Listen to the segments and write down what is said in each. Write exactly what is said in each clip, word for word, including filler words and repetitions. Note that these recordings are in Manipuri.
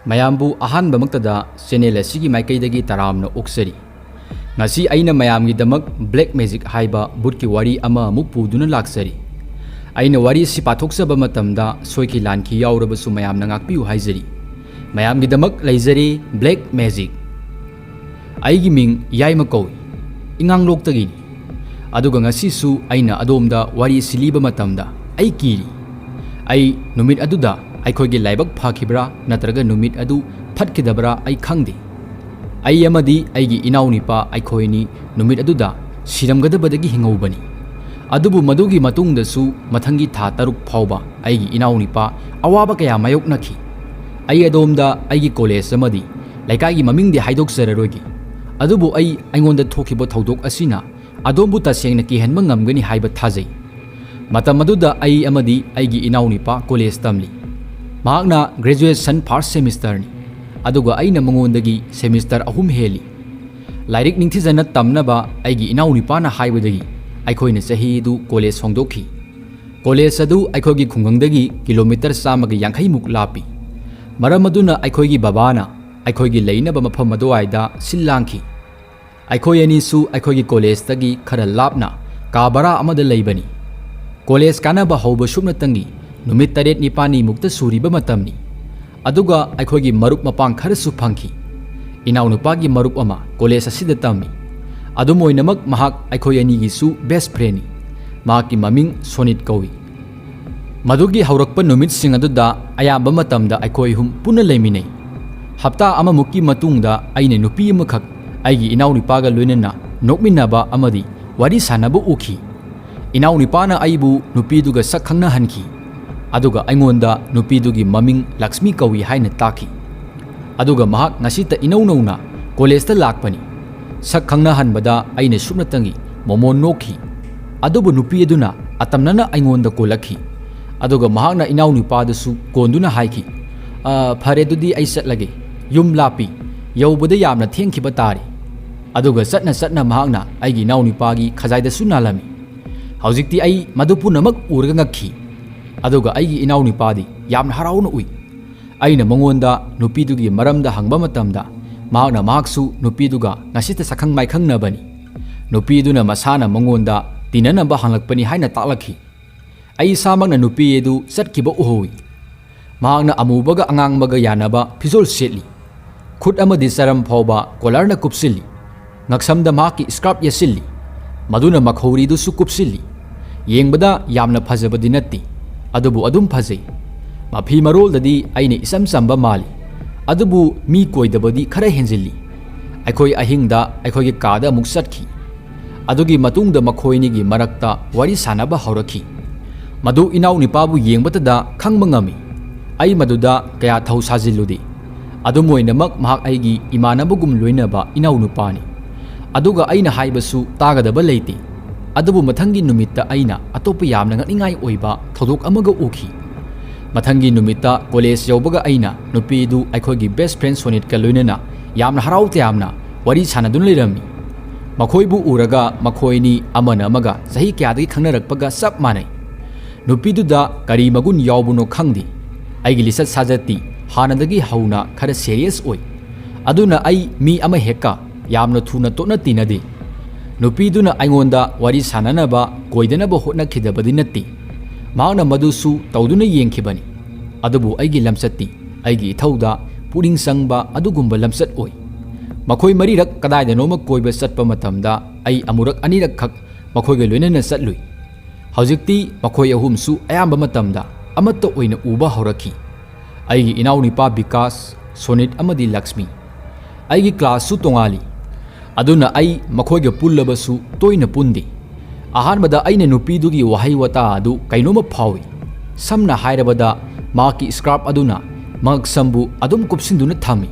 ꯃꯌꯥꯝꯕꯨ ꯑꯍꯥꯟꯕꯃꯛꯇꯗ ꯆꯦꯅꯦꯜ ꯑꯁꯤꯒꯤ ꯃꯥꯏꯀꯩꯗꯒꯤ ꯇꯔꯥꯝꯅ ꯑꯣꯛꯆꯔꯤ꯫ ꯉꯁꯤ ꯑꯩꯅ ꯃꯌꯥꯝꯒꯤꯗꯃꯛ ꯕ꯭ꯂꯦꯛ ꯃꯦꯖꯤꯛ ꯍꯥꯏꯕ ꯚꯨꯠꯀꯤ ꯋꯥꯔꯤ ꯑꯃ ꯑꯃꯨꯛ ꯄꯨꯗꯨꯅ ꯂꯥꯛꯆꯔꯤ꯫ ꯑꯩꯅ ꯋꯥꯔꯤ ꯑꯁꯤ ꯄꯥꯊꯣꯛꯆꯕ ꯃꯇꯝꯗ ꯁꯣꯏꯈꯤ ꯂꯥꯟꯈꯤ ꯌꯥꯎꯔꯕꯁꯨ ꯃꯌꯥꯝꯅ ꯉꯥꯛꯄꯤꯌꯨ ꯍꯥꯏꯖꯔꯤ꯫ ꯃꯌꯥꯝꯒꯤꯗꯃꯛ ꯂꯩꯖꯔꯤ ꯕ꯭ꯂꯦꯛ ꯃꯦꯖꯤꯛ꯫ ꯑꯩꯒꯤ ꯃꯤꯡ ꯌꯥꯏꯃ ꯀꯧꯏ꯫ ꯏꯉꯥꯡꯂꯣꯛꯇꯒꯤꯅꯤ꯫ ꯑꯗꯨꯒ ꯉꯁꯤꯁꯨ ꯑꯩꯅ ꯑꯗꯣꯝꯗ ꯋꯥꯔꯤ ꯑꯁꯤ ꯂꯤꯕ ꯃꯇꯝꯗ ꯑꯩ ꯀꯤꯔꯤ꯫ ꯑꯩ ꯅꯨꯃꯤꯠ ꯑꯗꯨꯗ ꯑꯩꯈꯣꯏꯒꯤ ꯂꯥꯏꯕꯛ ꯐꯈꯤꯕ꯭ꯔꯥ ꯅꯠꯇ꯭ꯔꯒ ꯅꯨꯃꯤꯠ ꯑꯗꯨ ꯐꯠꯈꯤꯗꯕ꯭ꯔꯥ ꯑꯩ ꯈꯪꯗꯦ꯫ ꯑꯩ ꯑꯃꯗꯤ ꯑꯩꯒꯤ ꯏꯅꯥꯎꯅꯤꯄꯥ ꯑꯩꯈꯣꯏꯅꯤ ꯅꯨꯃꯤꯠ ꯑꯗꯨꯗ ꯁꯤꯔꯝꯒꯗꯕꯗꯒꯤ ꯍꯤꯡꯍꯧꯕꯅꯤ꯫ ꯑꯗꯨꯕꯨ ꯃꯗꯨꯒꯤ ꯃꯇꯨꯡꯗꯁꯨ ꯃꯊꯪꯒꯤ ꯊꯥ ꯇꯔꯨꯛ ꯐꯥꯎꯕ ꯑꯩꯒꯤ ꯏꯅꯥꯎꯅꯤꯄꯥ ꯑꯋꯥꯕ ꯀꯌꯥ ꯃꯥꯌꯣꯛꯅꯈꯤ꯫ ꯑꯩ ꯑꯗꯣꯝꯗ ꯑꯩꯒꯤ ꯀꯣꯂꯦꯖ ꯑꯃꯗꯤ ꯂꯩꯀꯥꯏꯒꯤ ꯃꯃꯤꯡꯗꯤ ꯍꯥꯏꯗꯣꯛꯆꯔꯔꯣꯏꯒꯦ꯫ ꯑꯗꯨꯕꯨ ꯑꯩ ꯑꯩꯉꯣꯟꯗ ꯊꯣꯛꯈꯤꯕ ꯊꯧꯗꯣꯛ ꯑꯁꯤꯅ ꯑꯗꯣꯝꯕꯨ ꯇꯁꯦꯡꯅ ꯀꯤꯍꯟꯕ ꯉꯝꯒꯅꯤ ꯍꯥꯏꯕ ꯊꯥꯖꯩ꯫ ꯃꯇꯝ ꯑꯗꯨꯗ ꯑꯩ ꯑꯃꯗꯤ ꯑꯩꯒꯤ ꯏꯅꯥꯎꯅꯤꯄꯥ ꯀꯣꯂꯦꯖ ꯇꯝꯂꯤ꯫ ꯃꯍꯥꯛꯅ ꯒ꯭ꯔꯦꯖꯨꯑꯦꯁꯟ ꯐꯥꯔꯁ ꯁꯦꯃꯤꯁꯇꯔꯅꯤ꯫ ꯑꯗꯨꯒ ꯑꯩꯅ ꯃꯉꯣꯟꯗꯒꯤ ꯁꯦꯃꯤꯁꯇꯔ ꯑꯍꯨꯝ ꯍꯦꯜꯂꯤ꯫ ꯂꯥꯏꯔꯤꯛ ꯅꯤꯡꯊꯤꯖꯅ ꯇꯝꯅꯕ ꯑꯩꯒꯤ ꯏꯅꯥꯎꯅꯤꯄꯥꯅ ꯍꯥꯏꯕꯗꯒꯤ ꯑꯩꯈꯣꯏꯅ ꯆꯍꯤꯗꯨ ꯀꯣꯂꯦꯖ ꯍꯣꯡꯗꯣꯛꯈꯤ꯫ ꯀꯣꯂꯦꯖ ꯑꯗꯨ ꯑꯩꯈꯣꯏꯒꯤ ꯈꯨꯡꯒꯪꯗꯒꯤ ꯀꯤꯂꯣꯃꯤꯇꯔ ꯆꯥꯝꯃꯒ ꯌꯥꯡꯈꯩꯃꯨꯛ ꯂꯥꯞꯄꯤ꯫ ꯃꯔꯝ ꯑꯗꯨꯅ ꯑꯩꯈꯣꯏꯒꯤ ꯕꯕꯥꯅ ꯑꯩꯈꯣꯏꯒꯤ ꯂꯩꯅꯕ ꯃꯐꯝ ꯑꯗꯨꯋꯥꯏꯗ ꯁꯤꯜ ꯂꯥꯡꯈꯤ꯫ ꯑꯩꯈꯣꯏ ꯑꯅꯤꯁꯨ ꯑꯩꯈꯣꯏꯒꯤ ꯀꯣꯂꯦꯖꯇꯒꯤ ꯈꯔ ꯂꯥꯞꯅ ꯀꯥ ꯚꯔꯥ ꯑꯃꯗ ꯂꯩꯕꯅꯤ꯫ ꯀꯣꯂꯦꯖ ꯀꯥꯟꯅꯕ ꯍꯧꯕ ꯁꯨꯞꯅꯇꯪꯒꯤ ꯅꯨꯃꯤꯠ ꯇꯔꯦꯠ ꯅꯤꯄꯥꯜꯅꯤꯃꯨꯛꯇ ꯁꯨꯔꯤꯕ ꯃꯇꯝꯅꯤ꯫ ꯑꯗꯨꯒ ꯑꯩꯈꯣꯏꯒꯤ ꯃꯔꯨꯞ ꯃꯄꯥꯡ ꯈꯔꯁꯨ ꯐꯪꯈꯤ꯫ ꯏꯅꯥꯎꯅꯨꯄꯥꯒꯤ ꯃꯔꯨꯞ ꯑꯃ ꯀꯣꯂꯦꯖ ꯑꯁꯤꯗ ꯇꯝꯃꯤ꯫ ꯑꯗꯨꯝ ꯑꯣꯏꯅꯃꯛ ꯃꯍꯥꯛ ꯑꯩꯈꯣꯏ ꯑꯅꯤꯒꯤꯁꯨ ꯕꯦꯁ ꯐ꯭ꯔꯦꯟꯅꯤ꯫ ꯃꯍꯥꯛꯀꯤ ꯃꯃꯤꯡ ꯁꯣꯅꯤꯠ ꯀꯧꯏ꯫ ꯃꯗꯨꯒꯤ ꯍꯧꯔꯛꯄ ꯅꯨꯃꯤꯠꯁꯤꯡ ꯑꯗꯨꯗ ꯑꯌꯥꯝꯕ ꯃꯇꯝꯗ ꯑꯩꯈꯣꯏ ꯑꯍꯨꯝ ꯄꯨꯟꯅ ꯂꯩꯃꯤꯟꯅꯩ꯫ ꯍꯞꯇꯥ ꯑꯃꯃꯨꯛꯀꯤ ꯃꯇꯨꯡꯗ ꯑꯩꯅ ꯅꯨꯄꯤ ꯑꯃꯈꯛ ꯑꯩꯒꯤ ꯏꯅꯥꯎꯅꯨꯄꯥꯒ ꯂꯣꯏꯅꯅ ꯅꯣꯛꯃꯤꯟꯅꯕ ꯑꯃꯗꯤ ꯋꯥꯔꯤ ꯁꯥꯟꯅꯕ ꯎꯈꯤ꯫ ꯏꯅꯥꯎꯅꯨꯄꯥꯅ ꯑꯩꯕꯨ ꯅꯨꯄꯤꯗꯨꯒ ꯁꯛ ꯈꯪꯅꯍꯟꯈꯤ꯫ ꯑꯗꯨꯒ ꯑꯩꯉꯣꯟꯗ ꯅꯨꯄꯤꯗꯨꯒꯤ ꯃꯃꯤꯡ ꯂꯛꯁꯃꯤ ꯀꯧꯏ ꯍꯥꯏꯅ ꯇꯥꯛꯈꯤ꯫ ꯑꯗꯨꯒ ꯃꯍꯥꯛ ꯉꯁꯤꯇ ꯏꯅꯧ ꯅꯧꯅ ꯀꯣꯂꯦꯖꯇ ꯂꯥꯛꯄꯅꯤ꯫ ꯁꯛ ꯈꯪꯅꯍꯟꯕꯗ ꯑꯩꯅ ꯁꯨꯞꯅꯇꯪꯒꯤ ꯃꯣꯃꯣꯟ ꯅꯣꯛꯈꯤ꯫ ꯑꯗꯨꯕꯨ ꯅꯨꯄꯤ ꯑꯗꯨꯅ ꯑꯇꯝꯅꯅ ꯑꯩꯉꯣꯟꯗ ꯀꯣꯜꯂꯛꯈꯤ꯫ ꯑꯗꯨꯒ ꯃꯍꯥꯛꯅ ꯏꯅꯥꯎꯅꯨꯄꯥꯗꯨꯁꯨ ꯀꯣꯟꯗꯨꯅ ꯍꯥꯏꯈꯤ, "ꯑ, ꯐꯔꯦ, ꯑꯗꯨꯗꯤ ꯑꯩ ꯆꯠꯂꯒꯦ꯫ ꯌꯨꯝ ꯂꯥꯞꯄꯤ꯫ ꯌꯧꯕꯗ ꯌꯥꯝꯅ ꯊꯦꯡꯈꯤꯕ ꯇꯥꯔꯦ꯫" ꯑꯗꯨꯒ ꯆꯠꯅ ꯆꯠꯅ ꯃꯍꯥꯛꯅ ꯑꯩꯒꯤ ꯏꯅꯥꯎꯅꯨꯄꯥꯒꯤ ꯈꯖꯥꯏꯗꯁꯨ ꯅꯥꯜꯂꯝꯃꯤ꯫ ꯍꯧꯖꯤꯛꯇꯤ ꯑꯩ ꯃꯗꯨ ꯄꯨꯝꯅꯃꯛ ꯎꯔꯒ ꯉꯛꯈꯤ꯫ ꯑꯗꯨꯒ ꯑꯩꯒꯤ ꯏꯅꯥꯎꯅꯨꯄꯥꯗꯤ ꯌꯥꯝꯅ ꯍꯔꯥꯎꯅ ꯎꯏ꯫ ꯑꯩꯅ ꯃꯉꯣꯟꯗ ꯅꯨꯄꯤꯗꯨꯒꯤ ꯃꯔꯝꯗ ꯍꯪꯕ ꯃꯇꯝꯗ, ꯃꯍꯥꯛꯅ ꯃꯍꯥꯛꯁꯨ ꯅꯨꯄꯤꯗꯨꯒ ꯉꯁꯤꯇ ꯁꯛꯈꯪ ꯃꯥꯏꯈꯪꯅꯕꯅꯤ, ꯅꯨꯄꯤꯗꯨꯅ ꯃꯁꯥꯅ ꯃꯉꯣꯟꯗ ꯇꯤꯟꯅꯅꯕ ꯍꯪꯂꯛꯄꯅꯤ ꯍꯥꯏꯅ ꯇꯥꯛꯂꯛꯈꯤ꯫ ꯑꯩ ꯏꯁꯥꯃꯛꯅ ꯅꯨꯄꯤ ꯑꯗꯨ ꯆꯠꯈꯤꯕ ꯎꯍꯧꯏ꯫ ꯃꯍꯥꯛꯅ ꯑꯃꯨꯕꯒ ꯑꯉꯥꯡꯕꯒ ꯌꯥꯅꯕ ꯐꯤꯖꯣꯜ ꯁꯦꯠꯂꯤ꯫ ꯈꯨꯠ ꯑꯃꯗꯤ ꯆꯔꯝ ꯐꯥꯎꯕ ꯀꯣꯂꯔꯅ ꯀꯨꯞꯁꯤꯜꯂꯤ꯫ ꯉꯛꯁꯝꯗ ꯃꯍꯥꯛꯀꯤ ꯁ꯭ꯀꯥꯔꯞ ꯌꯦꯠꯁꯤꯜꯂꯤ꯫ ꯃꯗꯨꯅ ꯃꯈꯧꯔꯤꯗꯨꯁꯨ ꯀꯨꯞꯁꯤꯜꯂꯤ꯫ ꯌꯦꯡꯕꯗ ꯌꯥꯝꯅ ꯐꯖꯕꯗꯤ ꯅꯠꯇꯦ, ꯑꯗꯨꯕꯨ ꯑꯗꯨꯝ ꯐꯖꯩ꯫ ꯃꯐꯤ ꯃꯔꯣꯜꯗꯗꯤ ꯑꯩꯅ ꯏꯆꯝ ꯆꯝꯕ ꯃꯥꯜꯂꯤ, ꯑꯗꯨꯕꯨ ꯃꯤ ꯀꯣꯏꯗꯕꯗꯤ ꯈꯔ ꯍꯦꯟꯖꯤꯜꯂꯤ꯫ ꯑꯩꯈꯣꯏ ꯑꯍꯤꯡꯗ ꯑꯩꯈꯣꯏꯒꯤ ꯀꯥꯗ ꯑꯃꯨꯛ ꯆꯠꯈꯤ꯫ ꯑꯗꯨꯒꯤ ꯃꯇꯨꯡꯗ ꯃꯈꯣꯏ ꯑꯅꯤꯒꯤ ꯃꯔꯛꯇ ꯋꯥꯔꯤ ꯁꯥꯟꯅꯕ ꯍꯧꯔꯛꯈꯤ꯫ ꯃꯗꯨ ꯏꯅꯥꯎꯅꯨꯄꯥꯕꯨ ꯌꯦꯡꯕꯇꯗ ꯈꯪꯕ ꯉꯝꯃꯤ꯫ ꯑꯩ ꯃꯗꯨꯗ ꯀꯌꯥ ꯊꯧ ꯁꯥꯖꯤꯜꯂꯨꯗꯦ꯫ ꯑꯗꯨꯝ ꯑꯣꯏꯅꯃꯛ, ꯃꯍꯥꯛ ꯑꯩꯒꯤ ꯏꯃꯥꯟꯅꯕꯒꯨꯝ ꯂꯣꯏꯅꯕ ꯏꯅꯥꯎꯅꯨꯄꯥꯅꯤ꯫ ꯑꯗꯨꯒ ꯑꯩꯅ ꯍꯥꯏꯕꯁꯨ ꯇꯥꯒꯗꯕ ꯂꯩꯇꯦ꯫ ꯑꯗꯨꯕꯨ ꯃꯊꯪꯒꯤ ꯅꯨꯃꯤꯠꯇ ꯑꯩꯅ ꯑꯇꯣꯞꯄ ꯌꯥꯝꯅ ꯉꯛꯅꯤꯡꯉꯥꯏ ꯑꯣꯏꯕ ꯊꯧꯗꯣꯛ ꯑꯃꯒ ꯎꯈꯤ꯫ ꯃꯊꯪꯒꯤ ꯅꯨꯃꯤꯠꯇ ꯀꯣꯂꯦꯖ ꯌꯧꯕꯒ ꯑꯩꯅ ꯅꯨꯄꯤꯗꯨ ꯑꯩꯈꯣꯏꯒꯤ ꯕꯦꯁ ꯐ꯭ꯔꯦꯟ ꯁꯣꯅꯤꯠꯀ ꯂꯣꯏꯅꯅ ꯌꯥꯝꯅ ꯍꯔꯥꯎ ꯇꯌꯥꯝꯅ ꯋꯥꯔꯤ ꯁꯥꯟꯅꯗꯨꯅ ꯂꯩꯔꯝꯃꯤ꯫ ꯃꯈꯣꯏꯕꯨ ꯎꯔꯒ ꯃꯈꯣꯏ ꯑꯅꯤ ꯑꯃꯅ ꯑꯃꯒ ꯆꯍꯤ ꯀꯌꯥꯗꯒꯤ ꯈꯪꯅꯔꯛꯄꯒ ꯆꯞ ꯃꯥꯟꯅꯩ꯫ ꯅꯨꯄꯤꯗꯨꯗ ꯀꯔꯤ ꯃꯒꯨꯟ ꯌꯥꯎꯕꯅꯣ ꯈꯪꯗꯦ꯫ ꯑꯩꯒꯤ ꯂꯤꯆꯠ ꯁꯥꯖꯠꯇꯤ ꯍꯥꯟꯅꯗꯒꯤ ꯍꯧꯅ ꯈꯔ ꯁꯦꯔꯤꯌꯁ ꯑꯣꯏ꯫ ꯑꯗꯨꯅ ꯑꯩ ꯃꯤ ꯑꯃ ꯍꯦꯛꯀ ꯌꯥꯝꯅ ꯊꯨꯅ ꯇꯣꯠꯅ ꯇꯤꯟꯅꯗꯦ꯫ ꯅꯨꯄꯤꯗꯨꯅ ꯑꯩꯉꯣꯟꯗ ꯋꯥꯔꯤ ꯁꯥꯟꯅꯅꯕ ꯀꯣꯏꯗꯅꯕ ꯍꯣꯠꯅꯈꯤꯗꯕꯗꯤ ꯅꯠꯇꯦ꯫ ꯃꯍꯥꯛꯅ ꯃꯗꯨꯁꯨ ꯇꯧꯗꯨꯅ ꯌꯦꯡꯈꯤꯕꯅꯤ꯫ ꯑꯗꯨꯕꯨ ꯑꯩꯒꯤ ꯂꯝꯆꯠꯇꯤ ꯑꯩꯒꯤ ꯏꯊꯧꯗ ꯄꯨꯛꯅꯤꯡ ꯆꯪꯕ ꯑꯗꯨꯒꯨꯝꯕ ꯂꯝꯆꯠ ꯑꯣꯏ꯫ ꯃꯈꯣꯏ ꯃꯔꯤꯔꯛ ꯀꯗꯥꯏꯗꯅꯣꯃ ꯀꯣꯏꯕ ꯆꯠꯄ ꯃꯇꯝꯗ ꯑꯩ ꯑꯃꯨꯔꯛ ꯑꯅꯤꯔꯛꯈꯛ ꯃꯈꯣꯏꯒ ꯂꯣꯏꯅꯅ ꯆꯠꯂꯨꯏ꯫ ꯍꯧꯖꯤꯛꯇꯤ ꯃꯈꯣꯏ ꯑꯍꯨꯝꯁꯨ ꯑꯌꯥꯝꯕ ꯃꯇꯝꯗ ꯑꯃꯠꯇ ꯑꯣꯏꯅ ꯎꯕ ꯍꯧꯔꯛꯈꯤ꯫ ꯑꯩꯒꯤ ꯏꯅꯥꯎꯅꯨꯄꯥ ꯕꯤꯀꯥꯁ, ꯁꯣꯅꯤꯠ ꯑꯃꯗꯤ ꯂꯛꯁꯃꯤ꯫ ꯑꯩꯒꯤ ꯀ꯭ꯂꯥꯁꯁꯨ ꯇꯣꯉꯥꯜꯂꯤ꯫ ꯑꯗꯨꯅ ꯑꯩ ꯃꯈꯣꯏꯒ ꯄꯨꯜꯂꯕꯁꯨ ꯇꯣꯏꯅ ꯄꯨꯟꯗꯦ꯫ ꯑꯍꯥꯟꯕꯗ ꯑꯩꯅ ꯅꯨꯄꯤꯗꯨꯒꯤ ꯋꯥꯍꯩ ꯋꯥꯇꯥ ꯑꯗꯨ ꯀꯩꯅꯣꯝꯃ ꯐꯥꯎꯏ꯫ ꯁꯝꯅ ꯍꯥꯏꯔꯕꯗ, ꯃꯍꯥꯛꯀꯤ ꯁ꯭ꯀꯥꯔꯞ ꯑꯗꯨꯅ ꯃꯉꯛꯁꯝꯕꯨ ꯑꯗꯨꯝ ꯀꯨꯞꯁꯤꯟꯗꯨꯅ ꯊꯝꯃꯤ꯫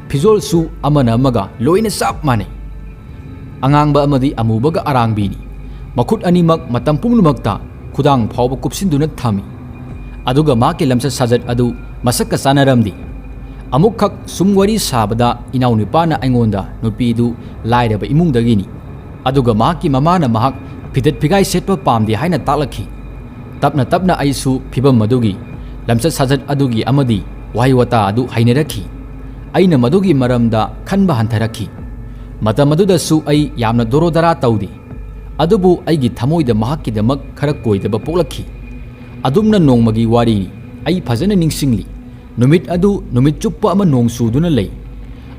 ꯐꯤꯖꯣꯜꯁꯨ ꯑꯃꯅ ꯑꯃꯒ ꯂꯣꯏꯅ ꯆꯞ ꯃꯥꯟꯅꯩ꯫ ꯑꯉꯥꯡꯕ ꯑꯃꯗꯤ ꯑꯃꯨꯕꯒ ꯑꯔꯥꯡꯕꯤꯅꯤ꯫ ꯃꯈꯨꯠ ꯑꯅꯤꯃꯛ ꯃꯇꯝ ꯄꯨꯝꯅꯃꯛꯇ ꯈꯨꯗꯥꯡ ꯐꯥꯎꯕ ꯀꯨꯞꯁꯤꯟꯗꯨꯅ ꯊꯝꯃꯤ꯫ ꯑꯗꯨꯒ ꯃꯍꯥꯛꯀꯤ ꯂꯝꯆꯠ ꯁꯥꯖꯠ ꯑꯗꯨ ꯃꯁꯛꯀ ꯆꯥꯟꯅꯔꯝꯗꯦ꯫ ꯑꯃꯨꯛꯈꯛ ꯁꯨꯝ ꯋꯥꯔꯤ ꯁꯥꯕꯗ ꯏꯅꯥꯎꯅꯨꯄꯥꯅ ꯑꯩꯉꯣꯟꯗ ꯅꯨꯄꯤꯗꯨ ꯂꯥꯏꯔꯕ ꯏꯃꯨꯡꯗꯒꯤꯅꯤ, ꯑꯗꯨꯒ ꯃꯍꯥꯛꯀꯤ ꯃꯃꯥꯅ ꯃꯍꯥꯛ ꯐꯤꯗꯠ ꯐꯤꯒꯥꯏ ꯁꯦꯠꯄ ꯄꯥꯝꯗꯦ ꯍꯥꯏꯅ ꯇꯥꯛꯂꯛꯈꯤ꯫ ꯇꯞꯅ ꯇꯞꯅ ꯑꯩꯁꯨ ꯐꯤꯚꯝ ꯑꯗꯨꯒꯤ, ꯂꯝꯆꯠ ꯁꯥꯖꯠ ꯑꯗꯨꯒꯤ ꯑꯃꯗꯤ ꯋꯥꯍꯩ ꯋꯥꯇꯥ ꯑꯗꯨ ꯍꯩꯅꯔꯛꯈꯤ꯫ ꯑꯩꯅ ꯃꯗꯨꯒꯤ ꯃꯔꯝꯗ ꯈꯟꯕ ꯍꯟꯊꯔꯛꯈꯤ꯫ ꯃꯇꯝ ꯑꯗꯨꯗꯁꯨ ꯑꯩ ꯌꯥꯝꯅ ꯗꯣꯔꯣꯗꯔꯥ ꯇꯧꯗꯦ, ꯑꯗꯨꯕꯨ ꯑꯩꯒꯤ ꯊꯃꯣꯏꯗ ꯃꯍꯥꯛꯀꯤꯗꯃꯛ ꯈꯔ ꯀꯣꯏꯗꯕ ꯄꯣꯛꯂꯛꯈꯤ꯫ ꯑꯗꯨꯝꯅ ꯅꯣꯡꯃꯒꯤ ꯋꯥꯔꯤꯅꯤ꯫ ꯑꯩ ꯐꯖꯅ ꯅꯤꯡꯁꯤꯡꯂꯤ꯫ ꯅꯨꯃꯤꯠ ꯑꯗꯨ ꯅꯨꯃꯤꯠ ꯆꯨꯞꯄ ꯑꯃ ꯅꯣꯡ ꯆꯨꯗꯨꯅ ꯂꯩ꯫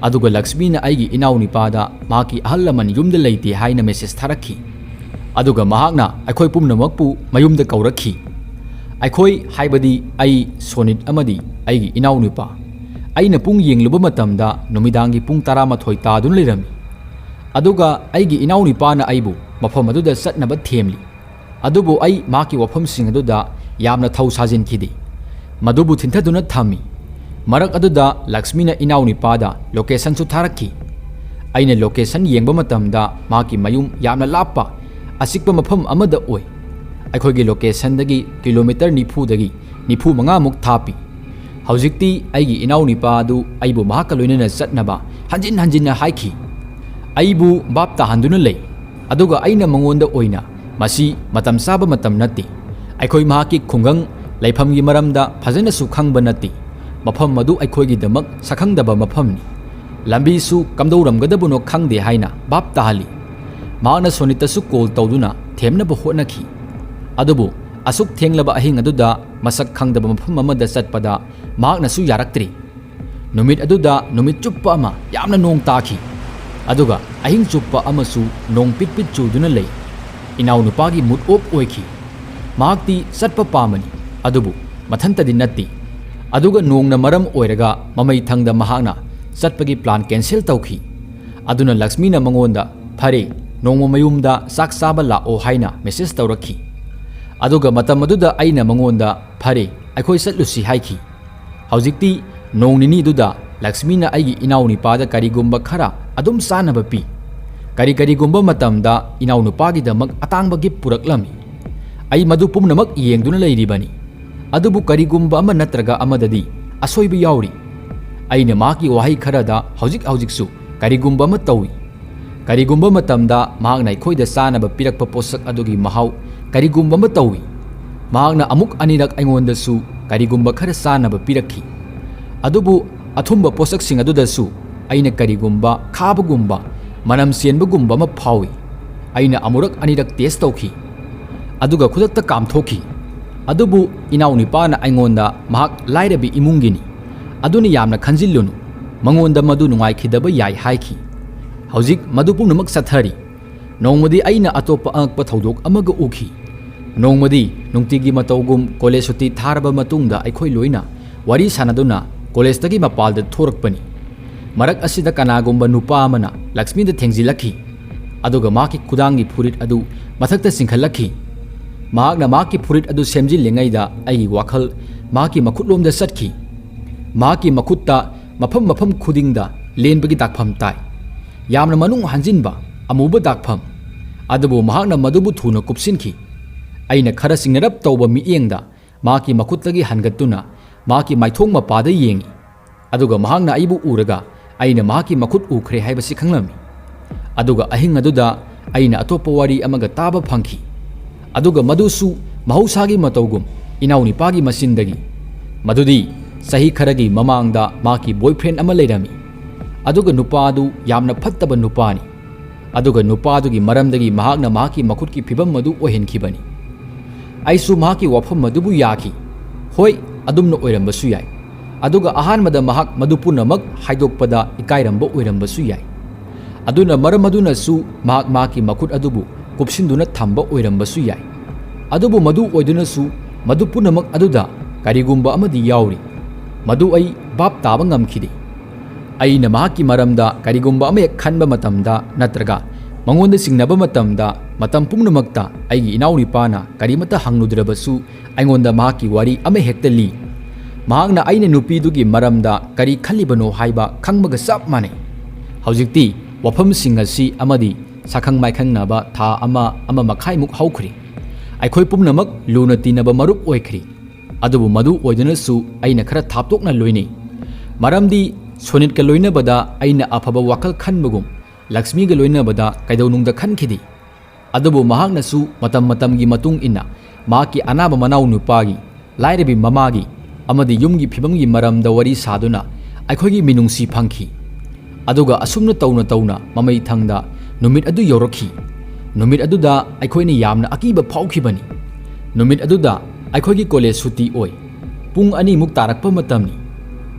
ꯑꯗꯨꯒ ꯂꯛꯁꯃꯤꯅ ꯑꯩꯒꯤ ꯏꯅꯥꯎꯅꯨꯄꯥꯗ ꯃꯍꯥꯛꯀꯤ ꯑꯍꯜ ꯂꯃꯟ ꯌꯨꯝꯗ ꯂꯩꯇꯦ ꯍꯥꯏꯅ ꯃꯦꯁꯦꯖ ꯊꯥꯔꯛꯈꯤ꯫ ꯑꯗꯨꯒ ꯃꯍꯥꯛꯅ ꯑꯩꯈꯣꯏ ꯄꯨꯝꯅꯃꯛꯄꯨ ꯃꯌꯨꯝꯗ ꯀꯧꯔꯛꯈꯤ꯫ ꯑꯩꯈꯣꯏ ꯍꯥꯏꯕꯗꯤ ꯑꯩ, ꯁꯣꯅꯤꯠ ꯑꯃꯗꯤ ꯑꯩꯒꯤ ꯏꯅꯥꯎꯅꯨꯄꯥ꯫ ꯑꯩꯅ ꯄꯨꯡ ꯌꯦꯡꯂꯨꯕ ꯃꯇꯝꯗ ꯅꯨꯃꯤꯗꯥꯡꯒꯤ ꯄꯨꯡ ꯇꯔꯥꯃꯥꯊꯣꯏ ꯇꯥꯗꯨꯅ ꯂꯩꯔꯝꯃꯤ꯫ ꯑꯗꯨꯒ ꯑꯩꯒꯤ ꯏꯅꯥꯎꯅꯨꯄꯥꯅ ꯑꯩꯕꯨ ꯃꯐꯝ ꯑꯗꯨꯗ ꯆꯠꯅꯕ ꯊꯦꯝꯂꯤ꯫ ꯑꯗꯨꯕꯨ ꯑꯩ ꯃꯍꯥꯛꯀꯤ ꯋꯥꯐꯝꯁꯤꯡ ꯑꯗꯨꯗ ꯌꯥꯝꯅ ꯊꯧ ꯁꯥꯖꯤꯟꯈꯤꯗꯦ꯫ ꯃꯗꯨꯕꯨ ꯊꯤꯟꯊꯗꯨꯅ ꯊꯝꯃꯤ꯫ ꯃꯔꯛ ꯑꯗꯨꯗ ꯂꯛꯁꯃꯤꯅ ꯏꯅꯥꯎꯅꯨꯄꯥꯗ ꯂꯣꯀꯦꯁꯟꯁꯨ ꯊꯥꯔꯛꯈꯤ꯫ ꯑꯩꯅ ꯂꯣꯀꯦꯁꯟ ꯌꯦꯡꯕ ꯃꯇꯝꯗ ꯃꯍꯥꯛꯀꯤ ꯃꯌꯨꯝ ꯌꯥꯝꯅ ꯂꯥꯞꯄ, ꯑꯆꯤꯛꯄ ꯃꯐꯝ ꯑꯃꯗ ꯑꯣꯏ꯫ ꯑꯩꯈꯣꯏꯒꯤ ꯂꯣꯀꯦꯁꯟꯗꯒꯤ ꯀꯤꯂꯣꯃꯤꯇꯔ ꯅꯤꯐꯨꯗꯒꯤ ꯅꯤꯐꯨ ꯃꯉꯥꯃꯨꯛ ꯊꯥꯞꯄꯤ꯫ ꯍꯧꯖꯤꯛꯇꯤ ꯑꯩꯒꯤ ꯏꯅꯥꯎꯅꯨꯄꯥ ꯑꯗꯨ ꯑꯩꯕꯨ ꯃꯍꯥꯛꯀ ꯂꯣꯏꯅꯅ ꯆꯠꯅꯕ ꯍꯟꯖꯤꯟ ꯍꯟꯖꯤꯟꯅ ꯍꯥꯏꯈꯤ꯫ ꯑꯩꯕꯨ ꯚꯥꯞ ꯇꯥꯍꯟꯗꯨꯅ ꯂꯩ, ꯑꯗꯨꯒ ꯑꯩꯅ ꯃꯉꯣꯟꯗ ꯑꯣꯏꯅ, "ꯃꯁꯤ ꯃꯇꯝ ꯆꯥꯕ ꯃꯇꯝ ꯅꯠꯇꯦ꯫ ꯑꯩꯈꯣꯏ ꯃꯍꯥꯛꯀꯤ ꯈꯨꯡꯒꯪ ꯂꯩꯐꯝꯒꯤ ꯃꯔꯝꯗ ꯐꯖꯅꯁꯨ ꯈꯪꯕ ꯅꯠꯇꯦ꯫ ꯃꯐꯝ ꯑꯗꯨ ꯑꯩꯈꯣꯏꯒꯤꯗꯃꯛ ꯁꯛꯈꯪꯗꯕ ꯃꯐꯝꯅꯤ꯫ ꯂꯝꯕꯤꯁꯨ ꯀꯝꯗꯧꯔꯝꯒꯗꯕꯅꯣ ꯈꯪꯗꯦ" ꯍꯥꯏꯅ ꯚꯥꯞ ꯇꯥꯍꯜꯂꯤ꯫ ꯃꯍꯥꯛꯅ ꯁꯣꯅꯤꯠꯇꯁꯨ ꯀꯣꯜ ꯇꯧꯗꯨꯅ ꯊꯦꯝꯅꯕ ꯍꯣꯠꯅꯈꯤ꯫ ꯑꯗꯨꯕꯨ ꯑꯁꯨꯛ ꯊꯦꯡꯂꯕ ꯑꯍꯤꯡ ꯑꯗꯨꯗ ꯃꯁꯛ ꯈꯪꯗꯕ ꯃꯐꯝ ꯑꯃꯗ ꯆꯠꯄꯗ ꯃꯍꯥꯛꯅꯁꯨ ꯌꯥꯔꯛꯇ꯭ꯔꯤ꯫ ꯅꯨꯃꯤꯠ ꯑꯗꯨꯗ ꯅꯨꯃꯤꯠ ꯆꯨꯞꯄ ꯑꯃ ꯌꯥꯝꯅ ꯅꯣꯡ ꯇꯥꯈꯤ, ꯑꯗꯨꯒ ꯑꯍꯤꯡ ꯆꯨꯞꯄ ꯑꯃꯁꯨ ꯅꯣꯡ ꯄꯤꯠ ꯄꯤꯠ ꯆꯨꯗꯨꯅ ꯂꯩ꯫ ꯏꯅꯥꯎꯅꯨꯄꯥꯒꯤ ꯃꯨꯠ ꯑꯣꯞ ꯑꯣꯏꯈꯤ꯫ ꯃꯍꯥꯛꯇꯤ ꯆꯠꯄ ꯄꯥꯝꯕꯅꯤ, ꯑꯗꯨꯕꯨ ꯃꯊꯟꯇꯗꯤ ꯅꯠꯇꯦ꯫ ꯑꯗꯨꯒ ꯅꯣꯡꯅ ꯃꯔꯝ ꯑꯣꯏꯔꯒ ꯃꯃꯩ ꯊꯪꯗ ꯃꯍꯥꯛꯅ ꯆꯠꯄꯒꯤ ꯄ꯭ꯂꯥꯟ ꯀꯦꯟꯁꯦꯜ ꯇꯧꯈꯤ꯫ ꯑꯗꯨꯅ ꯂꯛꯁꯃꯤꯅ ꯃꯉꯣꯟꯗ, "ꯐꯔꯦ, ꯅꯣꯡꯃ ꯃꯌꯨꯝꯗ ꯆꯥꯛ ꯆꯥꯕ ꯂꯥꯛꯑꯣ" ꯍꯥꯏꯅ ꯃꯦꯁꯦꯖ ꯇꯧꯔꯛꯈꯤ꯫ ꯑꯗꯨꯒ ꯃꯇꯝ ꯑꯗꯨꯗ ꯑꯩꯅ ꯃꯉꯣꯟꯗ, "ꯐꯔꯦ, ꯑꯩꯈꯣꯏ ꯆꯠꯂꯨꯁꯤ" ꯍꯥꯏꯈꯤ꯫ ꯍꯧꯖꯤꯛꯇꯤ ꯅꯣꯡ ꯅꯤꯅꯤꯗꯨꯗ ꯂꯛꯁꯃꯤꯅ ꯑꯩꯒꯤ ꯏꯅꯥꯎꯅꯨꯄꯥꯗ ꯀꯔꯤꯒꯨꯝꯕ ꯈꯔ ꯑꯗꯨꯝ ꯆꯥꯅꯕ ꯄꯤ꯫ ꯀꯔꯤ ꯀꯔꯤꯒꯨꯝꯕ ꯃꯇꯝꯗ ꯏꯅꯥꯎꯅꯨꯄꯥꯒꯤꯗꯃꯛ ꯑꯇꯥꯡꯕ ꯒꯤꯐ ꯄꯨꯔꯛꯂꯝꯃꯤ꯫ ꯑꯩ ꯃꯗꯨ ꯄꯨꯝꯅꯃꯛ ꯌꯦꯡꯗꯨꯅ ꯂꯩꯔꯤꯕꯅꯤ꯫ ꯑꯗꯨꯕꯨ ꯀꯔꯤꯒꯨꯝꯕ ꯑꯃ ꯅꯠꯇ꯭ꯔꯒ ꯑꯃꯗꯗꯤ ꯑꯁꯣꯏꯕ ꯌꯥꯎꯔꯤ꯫ ꯑꯩꯅ ꯃꯍꯥꯛꯀꯤ ꯋꯥꯍꯩ ꯈꯔꯗ ꯍꯧꯖꯤꯛ ꯍꯧꯖꯤꯛꯁꯨ ꯀꯔꯤꯒꯨꯝꯕ ꯑꯃ ꯇꯧꯏ꯫ ꯀꯔꯤꯒꯨꯝꯕ ꯃꯇꯝꯗ ꯃꯍꯥꯛꯅ ꯑꯩꯈꯣꯏꯗ ꯆꯥꯅꯕ ꯄꯤꯔꯛꯄ ꯄꯣꯠꯁꯛ ꯑꯗꯨꯒꯤ ꯃꯍꯥꯎ ꯀꯔꯤꯒꯨꯝꯕ ꯑꯃ ꯇꯧꯏ꯫ ꯃꯍꯥꯛꯅ ꯑꯃꯨꯛ ꯑꯅꯤꯔꯛ ꯑꯩꯉꯣꯟꯗꯁꯨ ꯀꯔꯤꯒꯨꯝꯕ ꯈꯔ ꯆꯥꯅꯕ ꯄꯤꯔꯛꯈꯤ꯫ ꯑꯗꯨꯕꯨ ꯑꯊꯨꯝꯕ ꯄꯣꯠꯁꯛꯁꯤꯡ ꯑꯗꯨꯗꯁꯨ ꯑꯩꯅ ꯀꯔꯤꯒꯨꯝꯕ ꯈꯥꯕꯒꯨꯝꯕ, ꯃꯅꯝ ꯆꯦꯟꯕꯒꯨꯝꯕ ꯑꯃ ꯐꯥꯎꯏ꯫ ꯑꯩꯅ ꯑꯃꯨꯔꯛ ꯑꯅꯤꯔꯛ ꯇꯦꯁ ꯇꯧꯈꯤ, ꯑꯗꯨꯒ ꯈꯨꯗꯛꯇ ꯀꯥꯝꯊꯣꯛꯈꯤ꯫ ꯑꯗꯨꯕꯨ ꯏꯅꯥꯎꯅꯨꯄꯥꯅ ꯑꯩꯉꯣꯟꯗ ꯃꯍꯥꯛ ꯂꯥꯏꯔꯕꯤ ꯏꯃꯨꯡꯒꯤꯅꯤ, ꯑꯗꯨꯅ ꯌꯥꯝꯅ ꯈꯟꯖꯤꯜꯂꯨꯅꯨ, ꯃꯉꯣꯟꯗ ꯃꯗꯨ ꯅꯨꯡꯉꯥꯏꯈꯤꯗꯕ ꯌꯥꯏ ꯍꯥꯏꯈꯤ꯫ ꯍꯧꯖꯤꯛ ꯃꯗꯨ ꯄꯨꯝꯅꯃꯛ ꯆꯠꯊꯔꯤ꯫ ꯅꯣꯡꯃꯗꯤ ꯑꯩꯅ ꯑꯇꯣꯞꯄ ꯑꯉꯛꯄ ꯊꯧꯗꯣꯛ ꯑꯃꯒ ꯎꯈꯤ꯫ ꯅꯣꯡꯃꯗꯤ ꯅꯨꯡꯇꯤꯒꯤ ꯃꯇꯧꯒꯨꯝ ꯀꯣꯂꯦꯖ ꯁꯨꯇꯤ ꯊꯥꯔꯕ ꯃꯇꯨꯡꯗ ꯑꯩꯈꯣꯏ ꯂꯣꯏꯅ ꯋꯥꯔꯤ ꯁꯥꯟꯅꯗꯨꯅ ꯀꯣꯂꯦꯖꯇꯒꯤ ꯃꯄꯥꯜꯗ ꯊꯣꯔꯛꯄꯅꯤ꯫ ꯃꯔꯛ ꯑꯁꯤꯗ ꯀꯅꯥꯒꯨꯝꯕ ꯅꯨꯄꯥ ꯑꯃꯅ ꯂꯛꯁꯃꯤꯗ ꯊꯦꯡꯖꯤꯜꯂꯛꯈꯤ, ꯑꯗꯨꯒ ꯃꯍꯥꯛꯀꯤ ꯈꯨꯗꯥꯡꯒꯤ ꯐꯨꯔꯤꯠ ꯑꯗꯨ ꯃꯊꯛꯇ ꯆꯤꯡꯈꯠꯂꯛꯈꯤ꯫ ꯃꯍꯥꯛꯅ ꯃꯍꯥꯛꯀꯤ ꯐꯨꯔꯤꯠ ꯑꯗꯨ ꯁꯦꯝꯖꯤꯜꯂꯤꯉꯩꯗ ꯑꯩꯒꯤ ꯋꯥꯈꯜ ꯃꯍꯥꯛꯀꯤ ꯃꯈꯨꯠꯂꯣꯝꯗ ꯆꯠꯈꯤ꯫ ꯃꯍꯥꯛꯀꯤ ꯃꯈꯨꯠꯇ ꯃꯐꯝ ꯃꯐꯝ ꯈꯨꯗꯤꯡꯗ ꯂꯦꯟꯕꯒꯤ ꯗꯥꯛꯐꯝ ꯇꯥꯏ꯫ ꯌꯥꯝꯅ ꯃꯅꯨꯡ ꯍꯟꯖꯤꯟꯕ ꯑꯃꯨꯕ ꯗꯥꯛꯐꯝ꯫ ꯑꯗꯨꯕꯨ ꯃꯍꯥꯛꯅ ꯃꯗꯨꯕꯨ ꯊꯨꯅ ꯀꯨꯞꯁꯤꯟꯈꯤ꯫ ꯑꯩꯅ ꯈꯔ ꯆꯤꯡꯅꯔꯞ ꯇꯧꯕ ꯃꯤꯠꯌꯦꯡꯗ ꯃꯍꯥꯛꯀꯤ ꯃꯈꯨꯠꯇꯒꯤ ꯍꯟꯒꯠꯇꯨꯅ ꯃꯍꯥꯛꯀꯤ ꯃꯥꯏꯊꯣꯡ ꯃꯄꯥꯗ ꯌꯦꯡꯉꯤ꯫ ꯑꯗꯨꯒ ꯃꯍꯥꯛꯅ ꯑꯩꯕꯨ ꯎꯔꯒ ꯑꯩꯅ ꯃꯍꯥꯛꯀꯤ ꯃꯈꯨꯠ ꯎꯈ꯭ꯔꯦ ꯍꯥꯏꯕꯁꯤ ꯈꯪꯂꯝꯃꯤ꯫ ꯑꯗꯨꯒ ꯑꯍꯤꯡ ꯑꯗꯨꯗ ꯑꯩꯅ ꯑꯇꯣꯞꯄ ꯋꯥꯔꯤ ꯑꯃꯒ ꯇꯥꯕ ꯐꯪꯈꯤ꯫ ꯑꯗꯨꯒ ꯃꯗꯨꯁꯨ ꯃꯍꯧꯁꯥꯒꯤ ꯃꯇꯧꯒꯨꯝ ꯏꯅꯥꯎꯅꯤꯄꯥꯒꯤ ꯃꯆꯤꯟꯗꯒꯤ꯫ ꯃꯗꯨꯗꯤ ꯆꯍꯤ ꯈꯔꯒꯤ ꯃꯃꯥꯡꯗ ꯃꯍꯥꯛꯀꯤ boyfriend ꯑꯃ ꯂꯩꯔꯝꯃꯤ꯫ ꯑꯗꯨꯒ ꯅꯨꯄꯥ ꯑꯗꯨ ꯌꯥꯝꯅ ꯐꯠꯇꯕ ꯅꯨꯄꯥꯅꯤ꯫ ꯑꯗꯨꯒ ꯅꯨꯄꯥ ꯑꯗꯨꯒꯤ ꯃꯔꯝꯗꯒꯤ ꯃꯍꯥꯛꯅ ꯃꯍꯥꯛꯀꯤ ꯃꯈꯨꯠꯀꯤ ꯐꯤꯚꯝ ꯑꯗꯨ ꯑꯣꯏꯍꯟꯈꯤꯕꯅꯤ꯫ ꯑꯩꯁꯨ ꯃꯍꯥꯛꯀꯤ ꯋꯥꯐꯝ ꯑꯗꯨꯕꯨ ꯌꯥꯈꯤ꯫ ꯍꯣꯏ, ꯑꯗꯨꯝꯅ ꯑꯣꯏꯔꯝꯕꯁꯨ ꯌꯥꯏ꯫ ꯑꯗꯨꯒ ꯑꯍꯥꯟꯕꯗ ꯃꯍꯥꯛ ꯃꯗꯨ ꯄꯨꯝꯅꯃꯛ ꯍꯥꯏꯗꯣꯛꯄꯗ ꯏꯀꯥꯏꯔꯝꯕ ꯑꯣꯏꯔꯝꯕꯁꯨ ꯌꯥꯏ꯫ ꯑꯗꯨꯅ ꯃꯔꯝ ꯑꯗꯨꯅꯁꯨ ꯃꯍꯥꯛ ꯃꯍꯥꯛꯀꯤ ꯃꯈꯨꯠ ꯑꯗꯨꯕꯨ ꯀꯨꯞꯁꯤꯟꯗꯨꯅ ꯊꯝꯕ ꯑꯣꯏꯔꯝꯕꯁꯨ ꯌꯥꯏ꯫ ꯑꯗꯨꯕꯨ ꯃꯗꯨ ꯑꯣꯏꯗꯨꯅꯁꯨ ꯃꯗꯨ ꯄꯨꯝꯅꯃꯛ ꯑꯗꯨꯗ ꯀꯔꯤꯒꯨꯝꯕ ꯑꯃꯗꯤ ꯌꯥꯎꯔꯤ꯫ ꯃꯗꯨ ꯑꯩ ꯚꯥꯞ ꯇꯥꯕ ꯉꯝꯈꯤꯗꯦ꯫ ꯑꯩꯅ ꯃꯍꯥꯛꯀꯤ ꯃꯔꯝꯗ ꯀꯔꯤꯒꯨꯝꯕ ꯑꯃ ꯍꯦꯛ ꯈꯟꯕ ꯃꯇꯝꯗ ꯅꯠꯇ꯭ꯔꯒ ꯃꯉꯣꯟꯗ ꯆꯤꯡꯅꯕ ꯃꯇꯝꯗ, ꯃꯇꯝ ꯄꯨꯝꯅꯃꯛꯇ ꯑꯩꯒꯤ ꯏꯅꯥꯎꯅꯨꯄꯥꯅ ꯀꯔꯤꯃꯠꯇ ꯍꯪꯂꯨꯗ꯭ꯔꯕꯁꯨ ꯑꯩꯉꯣꯟꯗ ꯃꯍꯥꯛꯀꯤ ꯋꯥꯔꯤ ꯑꯃ ꯍꯦꯛꯇ ꯂꯤ꯫ ꯃꯍꯥꯛꯅ ꯑꯩꯅ ꯅꯨꯄꯤꯗꯨꯒꯤ ꯃꯔꯝꯗ ꯀꯔꯤ ꯈꯜꯂꯤꯕꯅꯣ ꯍꯥꯏꯕ ꯈꯪꯕꯒ ꯆꯞ ꯃꯥꯟꯅꯩ꯫ ꯍꯧꯖꯤꯛꯇꯤ ꯋꯥꯐꯝꯁꯤꯡ ꯑꯁꯤ ꯑꯃꯗꯤ ꯁꯛꯈꯪ ꯃꯥꯏꯈꯪꯅꯕ ꯊꯥ ꯑꯃ, ꯑꯃ ꯃꯈꯥꯏꯃꯨꯛ ꯍꯧꯈ꯭ꯔꯦ꯫ ꯑꯩꯈꯣꯏ ꯄꯨꯝꯅꯃꯛ ꯂꯨꯅ ꯇꯤꯟꯅꯕ ꯃꯔꯨꯞ ꯑꯣꯏꯈ꯭ꯔꯦ꯫ ꯑꯗꯨꯕꯨ ꯃꯗꯨ ꯑꯣꯏꯗꯨꯅꯁꯨ ꯑꯩꯅ ꯈꯔ ꯊꯥꯞꯇꯣꯛꯅ ꯂꯣꯏꯅꯩ꯫ ꯃꯔꯝꯗꯤ ꯁꯣꯅꯤꯠꯀ ꯂꯣꯏꯅꯕꯗ ꯑꯩꯅ ꯑꯐꯕ ꯋꯥꯈꯜ ꯈꯟꯕꯒꯨꯝ ꯂꯛꯁꯃꯤꯒ ꯂꯣꯏꯅꯕꯗ ꯀꯩꯗꯧꯅꯨꯡꯗ ꯈꯟꯈꯤꯗꯦ꯫ ꯑꯗꯨꯕꯨ ꯃꯍꯥꯛꯅꯁꯨ ꯃꯇꯝ ꯃꯇꯝꯒꯤ ꯃꯇꯨꯡ ꯏꯟꯅ ꯃꯍꯥꯛꯀꯤ ꯑꯅꯥꯕ ꯃꯅꯥꯎ ꯅꯨꯄꯥꯒꯤ, ꯂꯥꯏꯔꯕꯤ ꯃꯃꯥꯒꯤ, ꯑꯃꯗꯤ ꯌꯨꯝꯒꯤ ꯐꯤꯕꯝꯒꯤ ꯃꯔꯝꯗ ꯋꯥꯔꯤ ꯁꯥꯗꯨꯅ ꯑꯩꯈꯣꯏꯒꯤ ꯃꯤꯅꯨꯡꯁꯤ ꯐꯪꯈꯤ꯫ ꯑꯗꯨꯒ ꯑꯁꯨꯝꯅ ꯇꯧꯅ ꯇꯧꯅ ꯃꯃꯩ ꯊꯪꯗ ꯅꯨꯃꯤꯠ ꯑꯗꯨ ꯌꯧꯔꯛꯈꯤ꯫ ꯅꯨꯃꯤꯠ ꯑꯗꯨꯗ ꯑꯩꯈꯣꯏꯅ ꯌꯥꯝꯅ ꯑꯀꯤꯕ ꯐꯥꯎꯈꯤꯕꯅꯤ꯫ ꯅꯨꯃꯤꯠ ꯑꯗꯨꯗ ꯑꯩꯈꯣꯏꯒꯤ ꯀꯣꯂꯦꯖ ꯁꯨꯇꯤ ꯑꯣꯏ꯫ ꯄꯨꯡ ꯑꯅꯤꯃꯨꯛ ꯇꯥꯔꯛꯄ ꯃꯇꯝꯅꯤ꯫